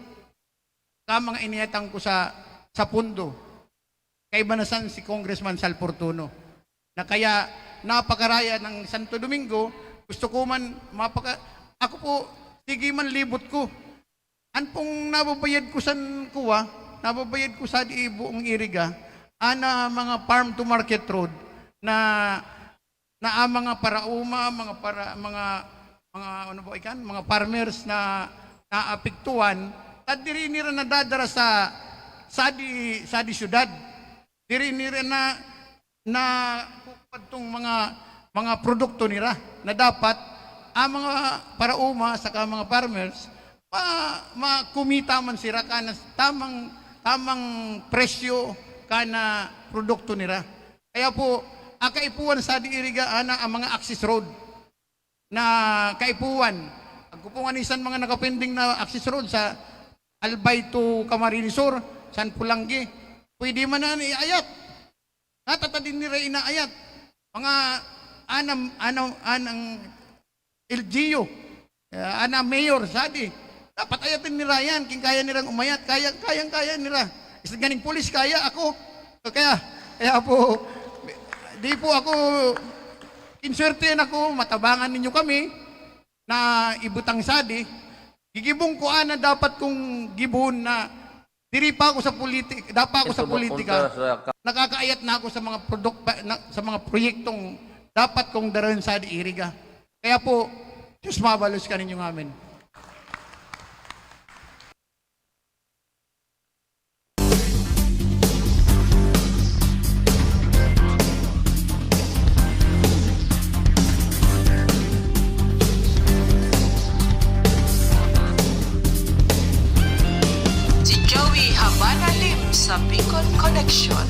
ka mga iniyatang ko sa, sa pundo. Kaiba na san si Congressman Sal Fortuno, na kaya napakaraya ng Santo Domingo, gusto ko man mapaka-, ako po, sige man libot ko. An pong nababayad ko san kuwa, nababayad ko sa di buong Iriga, ana mga farm to market road na, na ang mga parauma, mga para, mga, mga ano ba ikan, mga farmers na naapektuhan, ta diri nira nadadara sa, sa di, sa di syudad. Diri nira na, na kukuha tong mga, mga produkto nira na dapat ang mga parauma saka mga farmers ma-, makumita man sira kana tamang, tamang presyo kana produkto nira. Kaya po, ang kaipuhan sa di iriga ana ang mga access road na kaipuhan. Agko po nga nisan mga nakapending na access road sa Albay to Camarines Sur, San Polangui. Pwede man na iayat. Natatadin nira inaayat. Mga anam, anam, anang L G U, eh, ana mayor, sadi. Dapat ayatin nira yan. King kaya nirang umayat, kaya, kayang-kaya nira. Isang ganing pulis, kaya ako. Kaya, kaya po, di po ako, inswertehan ako, matabangan ninyo kami na ibutang sadi. Gigibong ko ana dapat kong gibon na diri pa ako sa politik-, dapat ako sa politika. Nakakaayat na ako sa mga produk-, na, sa mga proyektong dapat kong darayon sa iriga. Kaya po, Diyos mabalos ka ninyo ngamin. Si Joey Habana Lim sa Bicol Connection.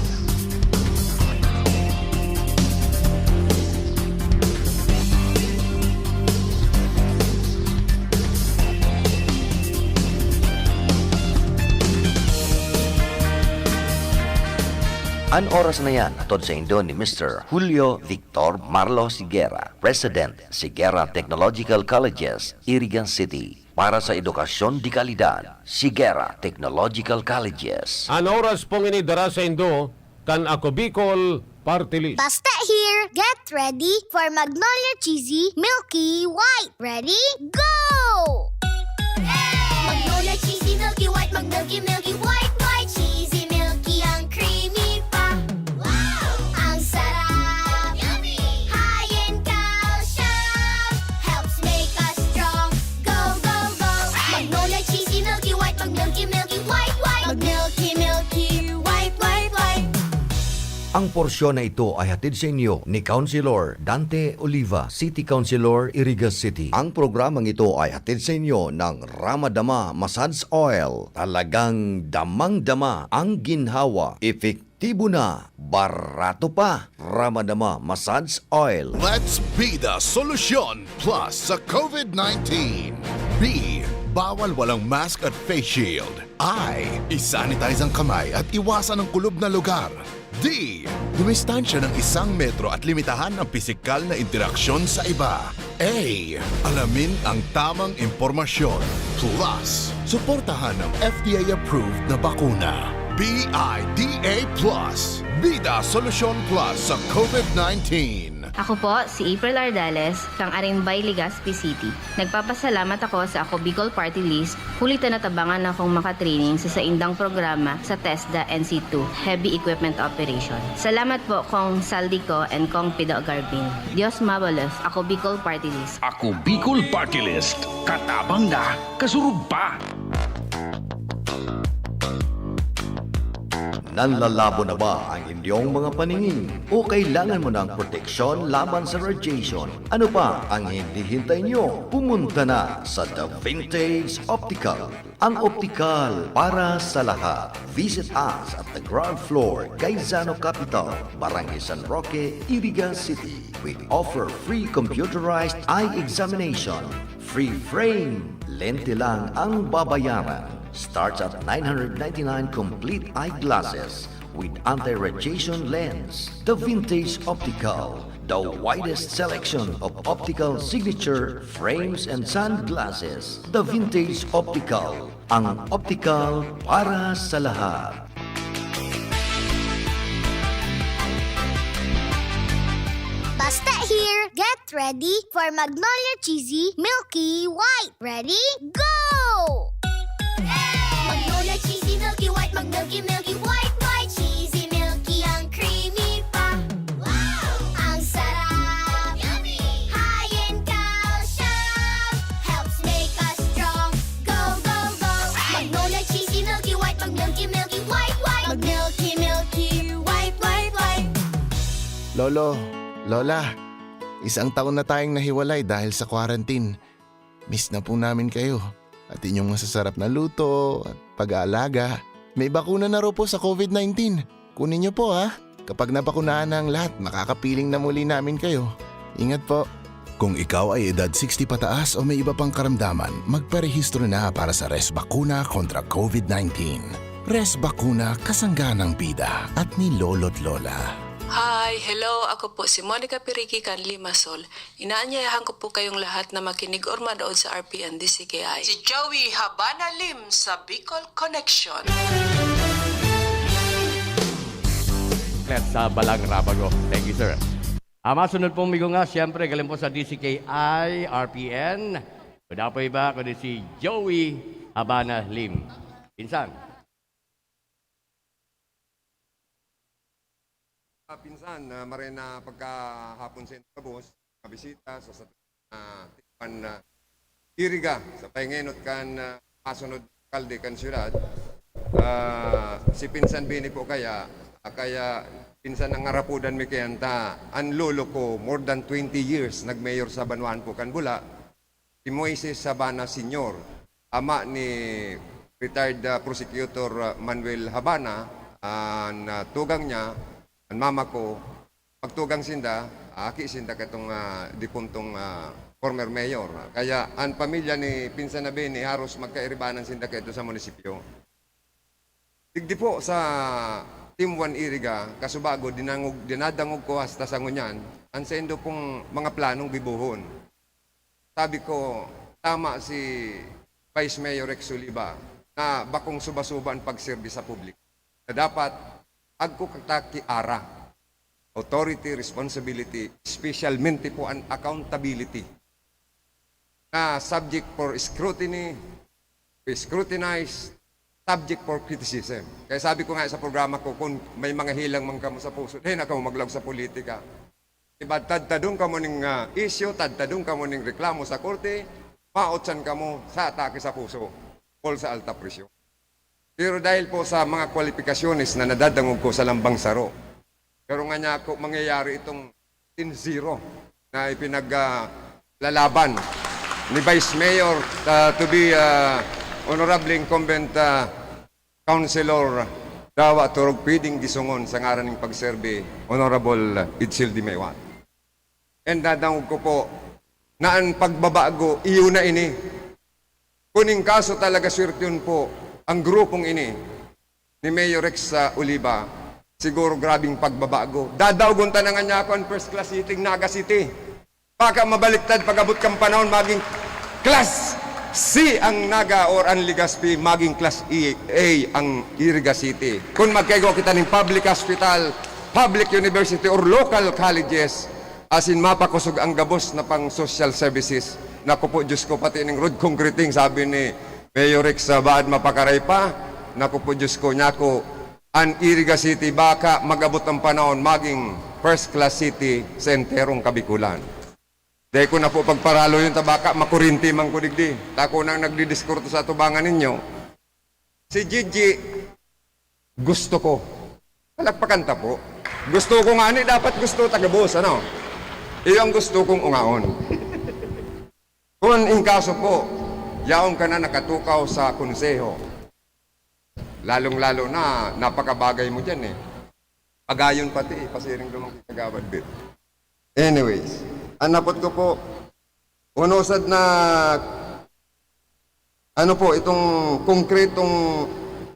An oras na yan, hatod saindo ni Mister Julio Victor Marlo Sigera, President, Sigera Technological Colleges, Iriga City, para sa edukasyon de kalidad. Sigera Technological Colleges. An oras pong ini dara saindo kan Ako Bicol Party List. Basta here, get ready for Magnolia Cheesy Milky White. Ready? Go! Magnolia Cheesy Milky White, mag-milky, milky, white, white, cheesy, milky, ang creamy pa. Wow! Ang sarap! Yummy! High in calcium, helps make us strong. Go, go, go! Magnolia Cheesy Milky White, mag-milky, milky, white, white, mag-milky, milky, white, white, white. Ang porsyon na ito ay hatid sa inyo ni Councilor Dante Oliva, City Councilor, Iriga City. Ang programang ito ay hatid sa inyo ng Ramadama Massage Oil. Talagang damang-dama ang ginhawa. Epektibo na, barato pa. Ramadama Massage Oil. Let's be the solution plus sa COVID nineteen. B, bawal walang mask at face shield. I, isanitize ang kamay at iwasan ang kulob na lugar. D, dumistansya ng isang metro at limitahan ang pisikal na interaksyon sa iba. A, alamin ang tamang impormasyon. Plus, suportahan ang F D A-approved na bakuna. B I D A plus, Bida Solusyon Plus sa COVID nineteen. Ako po si April Ardeles, kang Arimbay, Legazpi City. Nagpapasalamat ako sa Ako Bicol Party List, huli ta natabangan akong makatraining sa saindang programa sa TESDA N C two, Heavy Equipment Operation. Salamat po, Kong Saldico and Kong Pido Garbin. Dios mabalos, Ako Bicol Party List. Ako Bicol Party List, katabang na, kasurog pa. Nanlalabo na ba ang inyong mga paningin? O kailangan mo ng proteksyon laban sa radiation? Ano pa ang hinihintay nyo? Pumunta na sa The Vintage Optical. Ang optical para sa lahat. Visit us at the ground floor, Gaisano Capital, Barangay San Roque, Iriga City. We offer free computerized eye examination. Free frame. Lente lang ang babayaran. Starts at nine hundred ninety-nine complete eyeglasses with anti-radiation lens. The Vintage Optical, the widest selection of optical signature frames and sunglasses. The Vintage Optical, ang optical para sa lahat. Basta here, get ready for Magnolia Cheesy Milky White. Ready? Go! Magnolia Cheesy Milky White, mag-milky, milky, white, white, cheesy, milky, ang creamy pa. Wow! Ang sarap! Yummy! High in calcium, helps make us strong. Go, go, go! Magnolia Cheesy Milky White, mag-milky, milky, white, white, mag-milky, milky, white, white, white. Lolo, Lola, isang taon na tayong nahiwalay dahil sa quarantine. Miss na po namin kayo at inyong masasarap na luto at pag-aalaga. May bakuna na raw po sa COVID nineteen. Kunin niyo po, ha. Kapag nabakunahan na ang lahat, makakapiling na muli namin kayo. Ingat po. Kung ikaw ay edad sixty pataas o may iba pang karamdaman, magparehistro na para sa Res Bakuna kontra COVID nineteen. Res Bakuna, kasangga ng bida at ni Lolo't Lola. Hi, hello, ako po si Monica Pirigi kan Limassol. Inaanyayahan ko po kayong lahat na makinig or manood sa R P N D C K I. Si Joey Habana Lim sa Bicol Connection. Let's sa Balang Rabago. Thank you, sir. Ah, masunod pong migungas, siyempre, galing po sa D C K I, R P N. Wala po iba, kundi si Joey Habana Lim. Pinsan. Ah, pinsan, ah, maray na pagkahapon sa inyo, boss, mga bisita sa, sa, ah, tikpan na iriga sa pahingenot kan, ah, masunod alkalde kan siyudad. Ah, si Pinsan Bini po kaya, ah, kaya pinsan ang arapudan mi kaya ta, an lolo ko, more than twenty years, nag-mayor sa banwaan po kan Bula. Si Moises Sabana Senior, ama ni retired, ah, Prosecutor, ah, Manuel Habana, an, ah, tugang niya, an mama ko, pagtugang sinda, ah, aki sinda katong, ah, dipuntong, ah, former mayor. Kaya an pamilya ni Pinsan na Bini, haros magkairibanan sinda kaito sa munisipyo. Digdi po sa Team One Iriga, kasubago, dinangog, dinadangog ko hasta sa ngunyan, ang saindo pong mga planong gibohon. Sabi ko, tama si Vice Mayor Rex Oliva na bakong suba-suba ang pagserbi sa publiko. Na dapat, agko kita ki ara, authority, responsibility, specialmente po ang accountability na subject for scrutiny, scrutinize, subject for criticism. Kaya sabi ko nga sa programa ko, kung may mga hilang man kamo sa puso, dai na kamo maglaog sa politika. Diba, tadtadon kamo ning, ah, isyu, tadtadon kamo ning reklamo sa korte, maotsan kamo sa atake sa puso, o sa alta presyon. Pero dahil po sa mga kwalipikasyones na nadadangog ko sa lambang saro, pero nga niya ako mangyayari itong ten zero na ipinag, ah, lalaban ni Vice Mayor, ah, to be, ah, Honorable Incumbent, ah, Councilor Dawa Turog Piding Gisungon sa ngaran ning pagserbi, Honorable Edsel Dimewat. And dadangog ko po na ang pagbabago, iyo na ini. Kuning kaso talaga, swertyon po ang grupong ini ni Mayor Rex, ah, Oliva. Siguro grabing pagbabago. Dadaogon ta na nga niya ako ang first class city, Naga City. Baka mabaliktad pag-abot kan panahon, maging class C ang Naga or ang Legazpi, maging class E, A ang Iriga City. Kung magkaigwa kita ning public hospital, public university, or local colleges, asin mapakosog ang gabos na pang social services. Naku po, Diyos ko, pati ning road concreting, sabi ni Mayor Rex, sa baad mapakaray pa. Naku po, Diyos ko, nyako, ang Iriga City, baka mag-abot ang panahon, maging first class city sa enterong Kabikulan. Dai ko na po pagparalo yun, ta baka makurinti man ko digdi. Ta ako nang nagdidiskurto sa atubangan ninyo. Si Gigi, gusto ko. Palakpakan ta po. Gusto ko nga ni, dapat gusto ta gabos, ano? Iyo ang gusto kong ungaon. Kung in kaso po, yaon ka na nakatukaw sa konseho. Lalong-lalo na, napakabagay mo dyan eh. Pagayon pati eh, pasiring naman kita gabad bit. Anyways, ang napot ko po, uno sad na, ano po, itong konkretong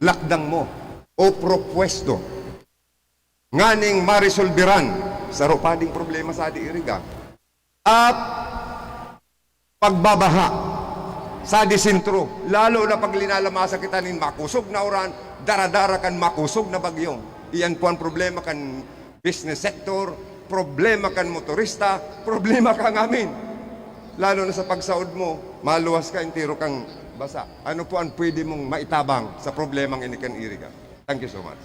lakdang mo o propwesto nganing maresolberan sa rupading problema sa di Iriga. At pagbabaha sa di sentro, lalo na pag linalamasa kita nin makusog na uran, dara-dara kan makusog na bagyo. Iyan po ang problema kan business sector, problema kan motorista, problema kan amin. Lalo na sa pagsaod mo, maluwas ka, entero kang basa. Ano po ang pwede mong maitabang sa problemang ini kan Iriga? Thank you so much.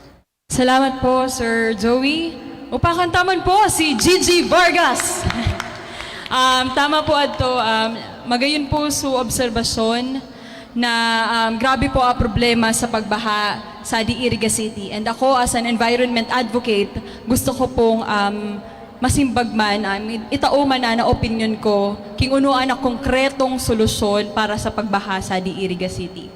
Salamat po, Sir Joey. Upakan ta man po si Gigi Vargas. Um, tama po adto, um, magayon po su obserbasyon na, um, grabe po ang problema sa pagbaha sa di Iriga City. And ako, as an environment advocate, gusto ko pong, um, masimbag man, um, itao man na, na opinyon ko, king uno ang konkretong solusyon para sa pagbaha sa di Iriga City.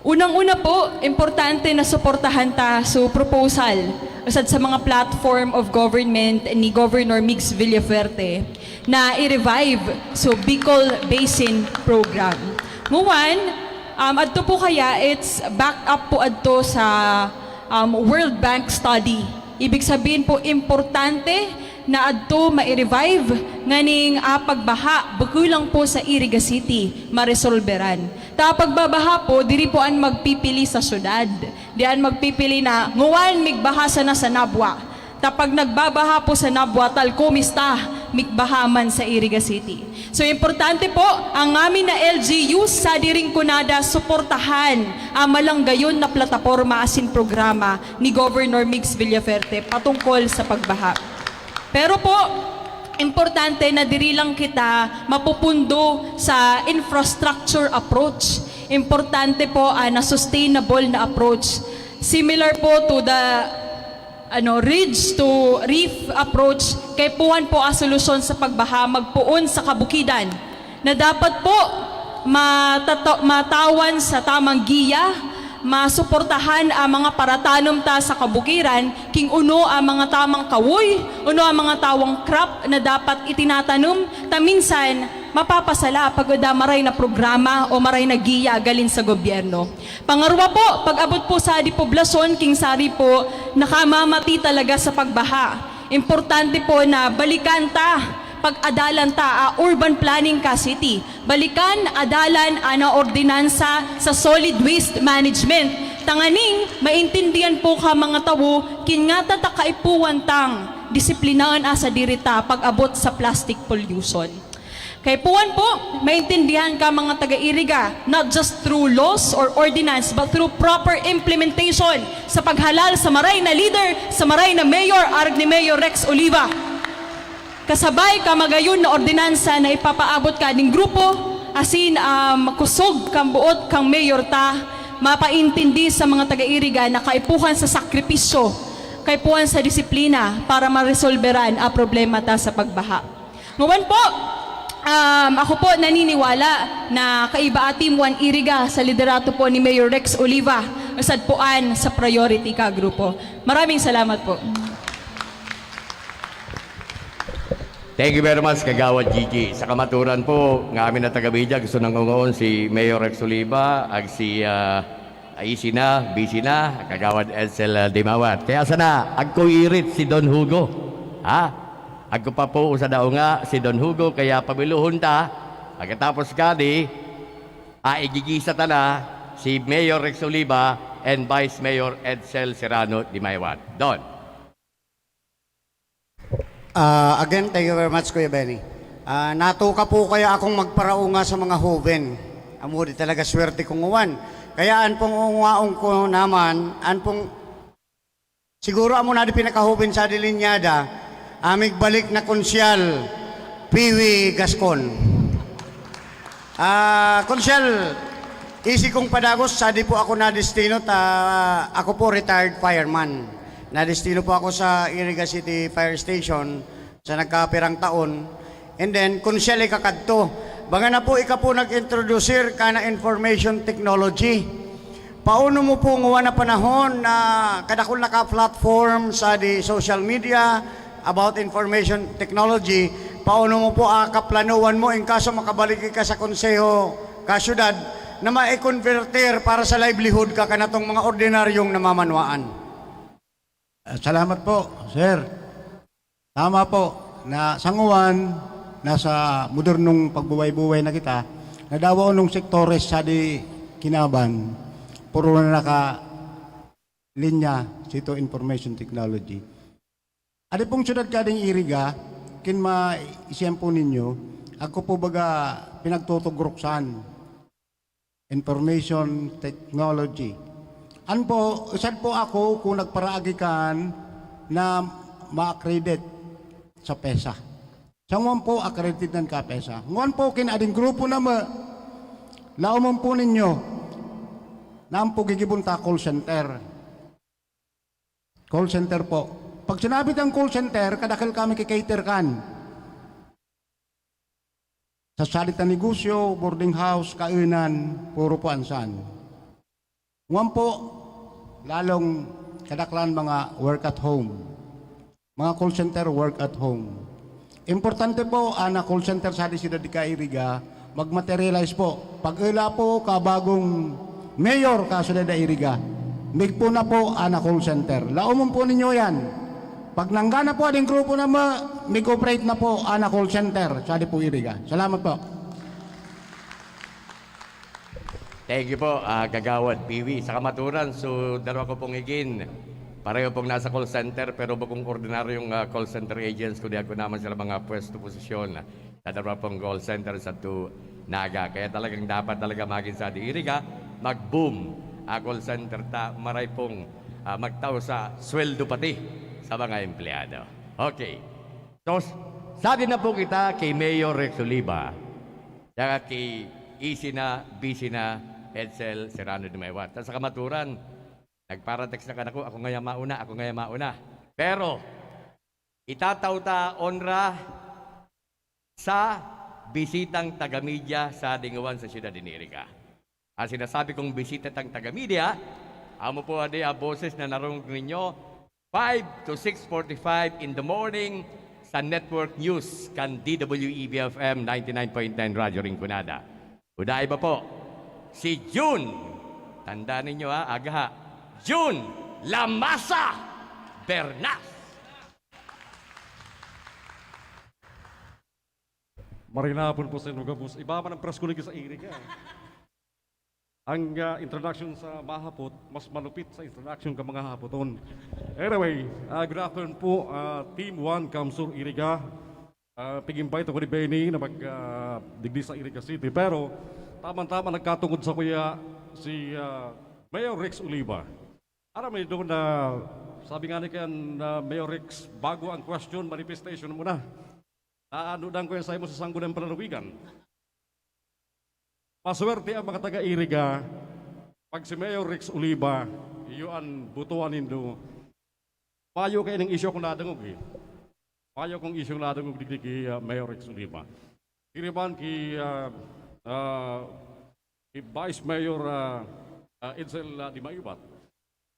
Unang-una po, importante na suportahan ta su proposal usad sa mga platform of government ni Governor Migs Villafuerte na i-revive su Bicol Basin Program. Nguwan, um, adto po kaya, it's back up po adto sa, um, World Bank study. Ibig sabihin po, importante na adto mai-revive nganing, ah, pagbaha, bako lang po sa Iriga City, maresolberan. Ta pagbabaha po, diri po an magpipili sa syudad. Di an magpipili na, nguwan migbaha sana sa Nabua. Ta pag nagbabaha po sa Nabua, tal kumista, migbaha man sa Iriga City. So, importante po, ang amin na L G Us sa diring kunada, suportahan ang malanggayon na plataporma asin programa ni Governor Migs Villafuerte patungkol sa pagbaha. Pero po, importante na diri lang kita mapupundo sa infrastructure approach. Importante po, ah, na sustainable na approach. Similar po to the, ano, ridge to reef approach, kaipuhan po ang solusyon sa pagbaha magpoon sa kabukidan na dapat po matata-, matawan sa tamang giya, masuportahan ang mga paratanom ta sa kabukiran, king uno ang mga tamang kawoy, uno ang mga tamang crop na dapat itinatanom. Ta minsan, mapapasala pag ada maray na programa o maray na giya galing sa gobyerno. Pangarwa po, pag-abot po sa di poblasyon, king sari po, nakamamati talaga sa pagbaha. Importante po na balikan ta, pag-adalan ta a urban planning ka city. Balikan, adalan ana ordinansa sa solid waste management. Tanganing maintindihan po ka mga tawo, kin ngata ta kaipuhan tang disiplinaon asa diri ta pag-abot sa plastic pollution. Kaipuhan po, maintindihan ka mga taga-Iriga, not just through laws or ordinance, but through proper implementation sa paghalal sa maray na leader, sa maray na mayor, arog ni Mayor Rex Oliva. Kasabay ka magayon na ordinansa na ipapaabot ka ning grupo, asin um, kusog kang buot kang mayor ta, mapaintindi sa mga taga-Iriga na kaipuhan sa sakripisyo, kaipuhan sa disiplina para maresolberan ang problema ta sa pagbaha. Ngawan po, um, ako po naniniwala na kaiba atin mo an Iriga sa liderato po ni Mayor Rex Oliva, usad po an sa priority ka grupo. Maraming salamat po. Thank you very much, Kagawad Gigi. Sa kamaturan po, nga amin na taga-media, gusto nang ungoon si Mayor Rex Oliva, ag si uh, Aisi na, busy na, Kagawad Edsel uh, Dimawat. Kaya sana, agko irit si Don Hugo. Ha? Agko pa po sa daunga si Don Hugo, kaya pabiluhon ta. Pagkatapos kadi, aigigisa ta na si Mayor Rex Oliva and Vice Mayor Edsel Serrano Dimawat. Don. Uh, again, thank you very much, Kuya Benny. Uh, natuka po kaya akong magparaunga sa mga hoven. Amo di talaga swerte kong uwan. Kaya an pong ungaon ko naman, an pong, siguro amo na di pinakahoven sa Dilinyada, uh, migbalik na konsyal, Piwi Gascon. Ah, uh, konsyal, isi kong padagos, sa di po ako na destino, ta, ako po retired fireman. Nadestino po ako sa Iriga City Fire Station sa nagkapirang taon. And then, kun siya ikakadto, baga na po ika po nag-introducer ka na information technology. Paano mo po nguwa na panahon na kadakol na ka platform sa di social media about information technology, paano mo po akaplanowan mo in kaso makabalik ka sa konseho ka syudad na maikonverter para sa livelihood ka kanatong mga ordinaryong namamanwaan? Ah, salamat po, sir. Tama po na sanguan, nasa modernong pagbuhay-buhay na kita, nadawa nung sektores sa di kinaban, puro na naka linya sito information technology. Adi pong syudad kading Iriga, kin maisiyempo ninyo, ako po baga pinagtutugruksan. Information technology. An po, usad po ako kung nagparaagi kan na ma-accredit sa pesa. Sa nguan po, accredited nan ka pesa. Nguan po, kin ading grupo na ma, laomon po ninyo, na ang po gigibon ta call center. Call center po. Pag sinabi tang call center, kadakil kami kikater kan. Sa salita negosyo, boarding house, kainan, puro po ansan. Ngwan po, lalong kadaklan mga work at home. Mga call center, work at home. Importante po, ana call center sa di siyudad di Kairiga, magmaterialize po. Pag-ila po, kabagong mayor ka siyudad di Iriga, migpo na po ana call center. Laomon po ninyo yan. Pag nanggana po ading grupo na ma, mig-operate na po ana call center sa di po Iriga. Salamat po. Thank you po, uh, Kagawad Piwi. Sa kamaturan, so darwa ko pong igin, pareho pong nasa call center pero bukong ordinaryong uh, call center agents, kundi ako naman sila mga pwesto posisyon. Sa darwa pong call center sa tu Naga. Kaya talagang dapat talaga magin sa Iriga, mag-boom ang call center ta, maray pong uh, magtao sa sweldo pati sa mga empleyado. Okay. So, sadi na po kita kay Mayor Rex Oliva, saka kay Easy na, Busy na, Edsel Serrano de Maywat. Sa kamaturan, nagparatext na kanako, ako ngaya mauna, ako ngaya mauna. Pero, itatao ta onra sa bisitang taga-media sa dingawan sa siyudad ni Iriga. Ang sinasabi kong bisita tang taga-media, amo po adi ang boses na narungog ninyo, five to six forty-five in the morning, kan Network News kan D W E B F M ninety-nine point nine Radyo Rinconada. Uda iba po, si June. Tanda ninyo ha, aga ha. June Lamasa Bernas. Maray na hapon po sa inyo gabos. Iba man ang press ko lagi sa iri ka. Ang ah, introduction sa mahapot, mas malupit sa introduction ka mga hapoton. Anyway, ah, good afternoon po, ah, Team one Kamsur Iriga. Ah, pig-invite ako ni Benny na mag ah, digdi sa Iriga City. Pero, tama-tama nagkatungod sa kuya si ah, Mayor Rex Oliva. Aram mo doon na, sabi nga ni kan ah, Mayor Rex, bago ang question, manifestation muna. Aanudan ko yan sa imo sa Sangguniang Panlalawigan. Maswerte ang mga taga-Iriga pag si Mayor Rex Oliva, iyo an botohan nindo. Mayo kaining isyu akong nadangog eh. Mayo akong isyu nadangog digdi ki ah, Mayor Rex Oliva. Iri man ki ah, ah, ki Vice Mayor ah, ah, Edsel ah, Dimaibat.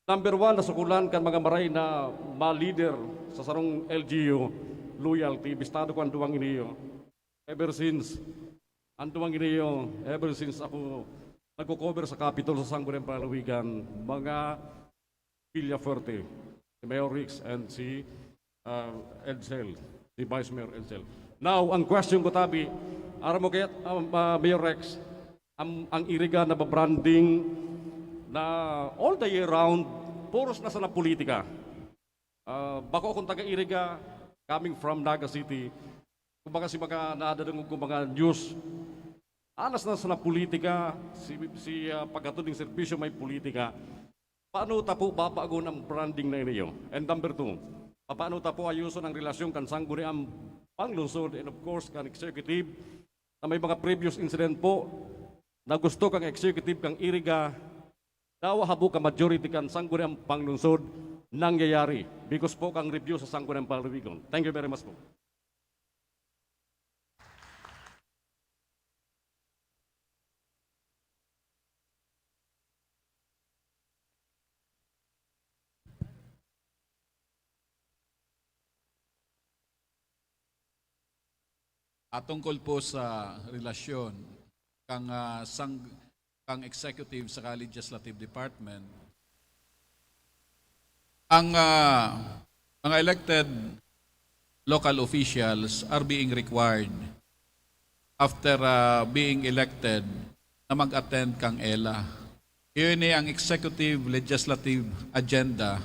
Number one, nasukulan kan mga maray na mga leader sa sarong L G U, loyalty. Bistado ko an duwang iniyo. Ever since, an duwang iniyo, ever since ako nagko-cover sa Capitol sa Sangguniang Panlalawigan, mga Villafuerte, si Mayor Rix and si ah, Edsel, si Vice Mayor Edsel. Now, ang question ko tabi, aram mo kaya, um, ah, Mayor Rex, ang, ang Iriga na branding na all the year round, puros na sana politika. Ah, bako akong taga-Iriga, coming from Naga City, kumbaga si mga nadadangog ko mga news, alas na sana politika, si, si ah, pagkatod ng serbisyo may politika. Paano ta po babagon ang branding na iniyo? And number two, paano ta po ayuson ang relasyon kan Sangguniang Panglungsod and of course kan executive na may mga previous incident po na gusto kang executive kang Iriga, dawa habo ka majority kan Sangguniang Panglungsod nangyayari because po kang review sa Sangguniang Panglungsod. Thank you very much po. Atungkol po sa relasyon kang ah, sang kang executive sa legislative department, ang ah, mga elected local officials are being required after ah, being elected na mag-attend kang ELA. Iyon ni ang executive legislative agenda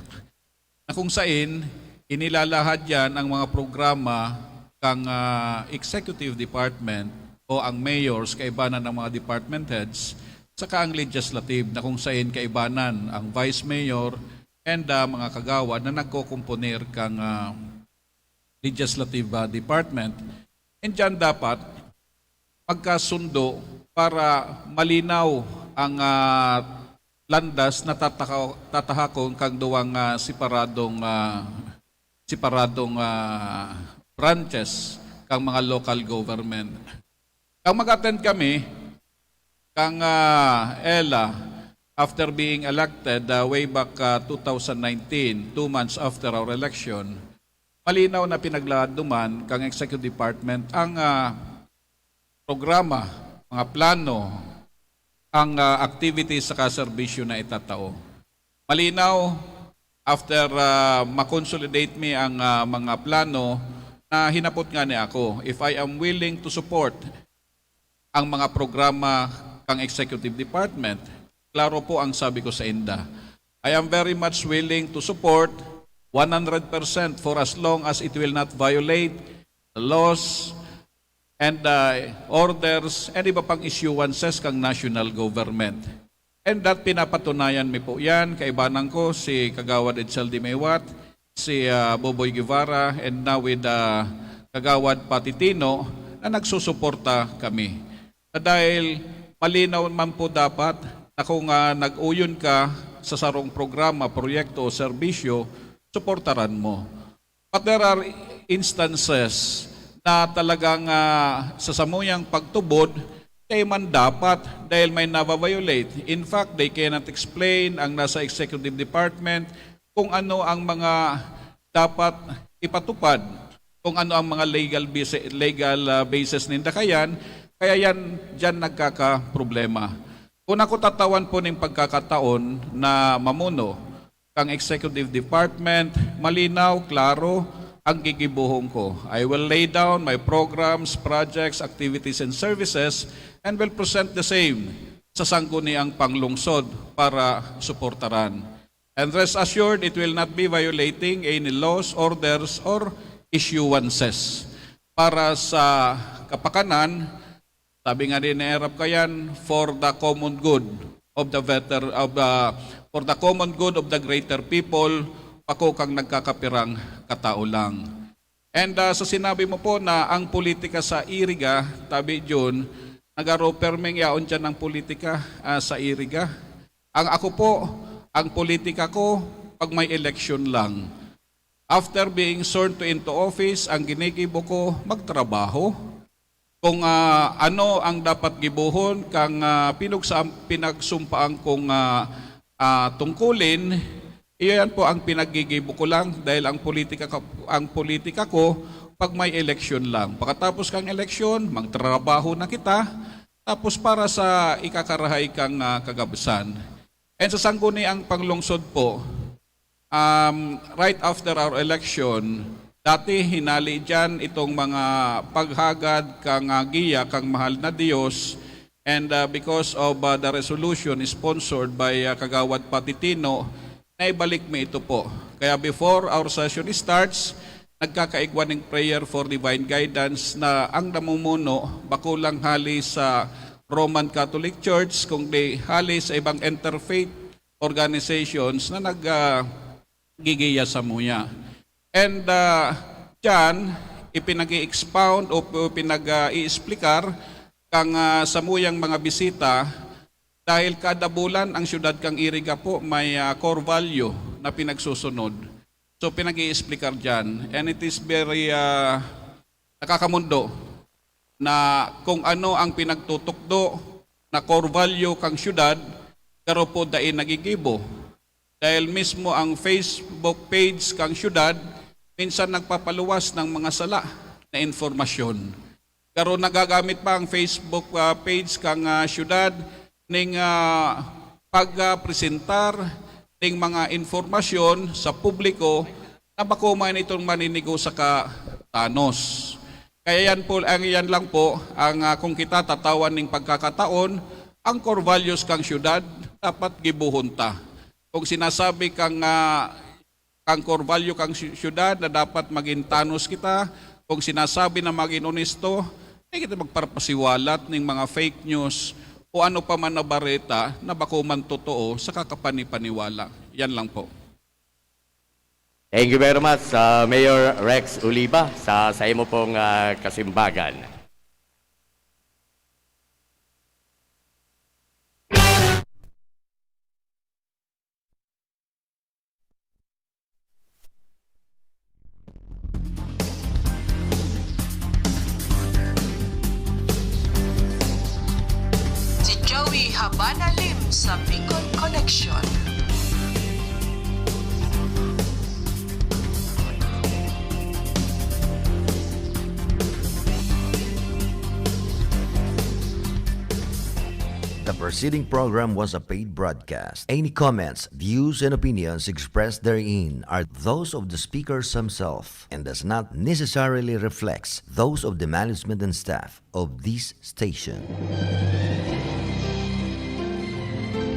na kung sain inilalahad yan ang mga programa kang ah, executive department o ang mayors kaibanan ng mga department heads saka ang legislative na kung sain kaibanan ang vice mayor and ah, mga kagawad na nagkokomponer kang ah, legislative ah, department. And dyan dapat magkasundo para malinaw ang ah, landas na tataka- tatahakon kang duwang ah, separadong ah, separadong ah, branches kang mga local government. Kang mag-attend kami kang ah, ELA after being elected ah, way back ah, two thousand nineteen, two months after our election, malinaw na pinaglaladuman kang executive department ang ah, programa, mga plano, ang ah, activities sa serbisyo na itatao. Malinaw, after ah, ma-consolidate mi ang ah, mga plano, na hinapot nga ni ako if I am willing to support ang mga programa kang executive department. Klaro po ang sabi ko sa inda. I am very much willing to support one hundred percent for as long as it will not violate the laws and uh, orders and iba pang issuances kang national government. And that pinapatunayan mi po yan. Kaibanan ko si Kagawad Edsel Dimewat, si uh, Boboy Guevara, and now with uh, Kagawad Patitino na nagsusuporta kami. Na dahil malinaw man po dapat na kung uh, nag-uyon ka sa sarong programa, proyekto o serbisyo, suportaran mo. But there are instances na talagang uh, sa samuyang pagtubod, kaya man dapat dahil may nava-violate. In fact, they cannot explain ang nasa executive department kung ano ang mga dapat ipatupad kung ano ang mga legal basi-, legal, ah, basis ninda kayan, kaya yan, diyan nagkakaproblema. Kung ako tatawan po ning pagkakataon na mamuno kang executive department, malinaw, klaro ang gigibohon ko. I will lay down my programs, projects, activities, and services and will present the same sa sangguniang panglungsod para suportaran. And rest assured, it will not be violating any laws, orders, or issuances. Para sa kapakanan, sabi nga ni Erap Kayan, for the common good of the veter-, of the, for the common good of the greater people, bako kang nagkakapirang katao lang. And, ah, sa sinabi mo po na ang politika sa Iriga, tabi Jun, nagaro permeng yaon dyan ang politika, ah, sa Iriga. Ang ako po, ang politika ko, pag may eleksyon lang. After being sworn to into office, ang ginigibo ko, magtrabaho. Kung, ah, ano ang dapat gibohon kang, ah, pinugsa-, pinagsumpaan kong, ah, ah, tungkulin, iyan po ang pinaggigibo ko lang dahil ang politika ka-, ang politika ko pag may eleksyon lang. Pagkatapos kang eleksyon, magtrabaho na kita, tapos para sa ikakarahay kang, ah, kagabsan. And sa sangguniang panglungsod po, um, right after our election, dati hinali diyan itong mga paghagad kang, ah, giya kang mahal na Dios, and, ah, because of, ah, the resolution sponsored by, ah, Kagawad Patitino, naibalik mi ito po. Kaya before our session starts, nagkakaigwa ning prayer for divine guidance na ang namumuno bako lang hali sa Roman Catholic Church, kundi hali sa ibang interfaith organizations na nag, ah, gigiya samuya. And, ah, diyan, ipinag-i-expound o pinag, ah, i-explicar kang, ah, samuyang mga bisita dahil kada bulan ang siyudad kang Iriga po may, ah, core value na pinagsusunod. So, pinag-i-explicar diyan. And it is very, ah, nakakamundo na kung ano ang pinagtutukdo na core value kang siyudad, pero po dai nagigibo. Dahil mismo ang Facebook page kang siyudad, minsan nagpapaluwas ng mga sala na informasyon. Pero nagagamit pa ang Facebook, ah, page kang, ah, siyudad ning, ah, pagpresentar ning mga informasyon sa publiko na bako man itong maninigo saka tanos. Kaya yan po, ang, yan lang po ang, ah, kung kita tatawan ning pagkakataon, ang core values kang siyudad dapat gibohon ta. Kung sinasabi kang, ah, kang core value kang sy-, syudad na dapat magin tanos kita, kung sinasabi na magin onesto, di kita magparapasiwalat ning mga fake news o ano pa man na bareta na bako man totoo sa kakapanipaniwala. Yan lang po. Thank you very much, ah, Mayor Rex Oliva, sa, sa imo pong, ah, kasimbagan. Si Joey Habana Lim sa Bicol Connection. The preceding program was a paid broadcast. Any comments, views, and opinions expressed therein are those of the speakers himself and does not necessarily reflect those of the management and staff of this station.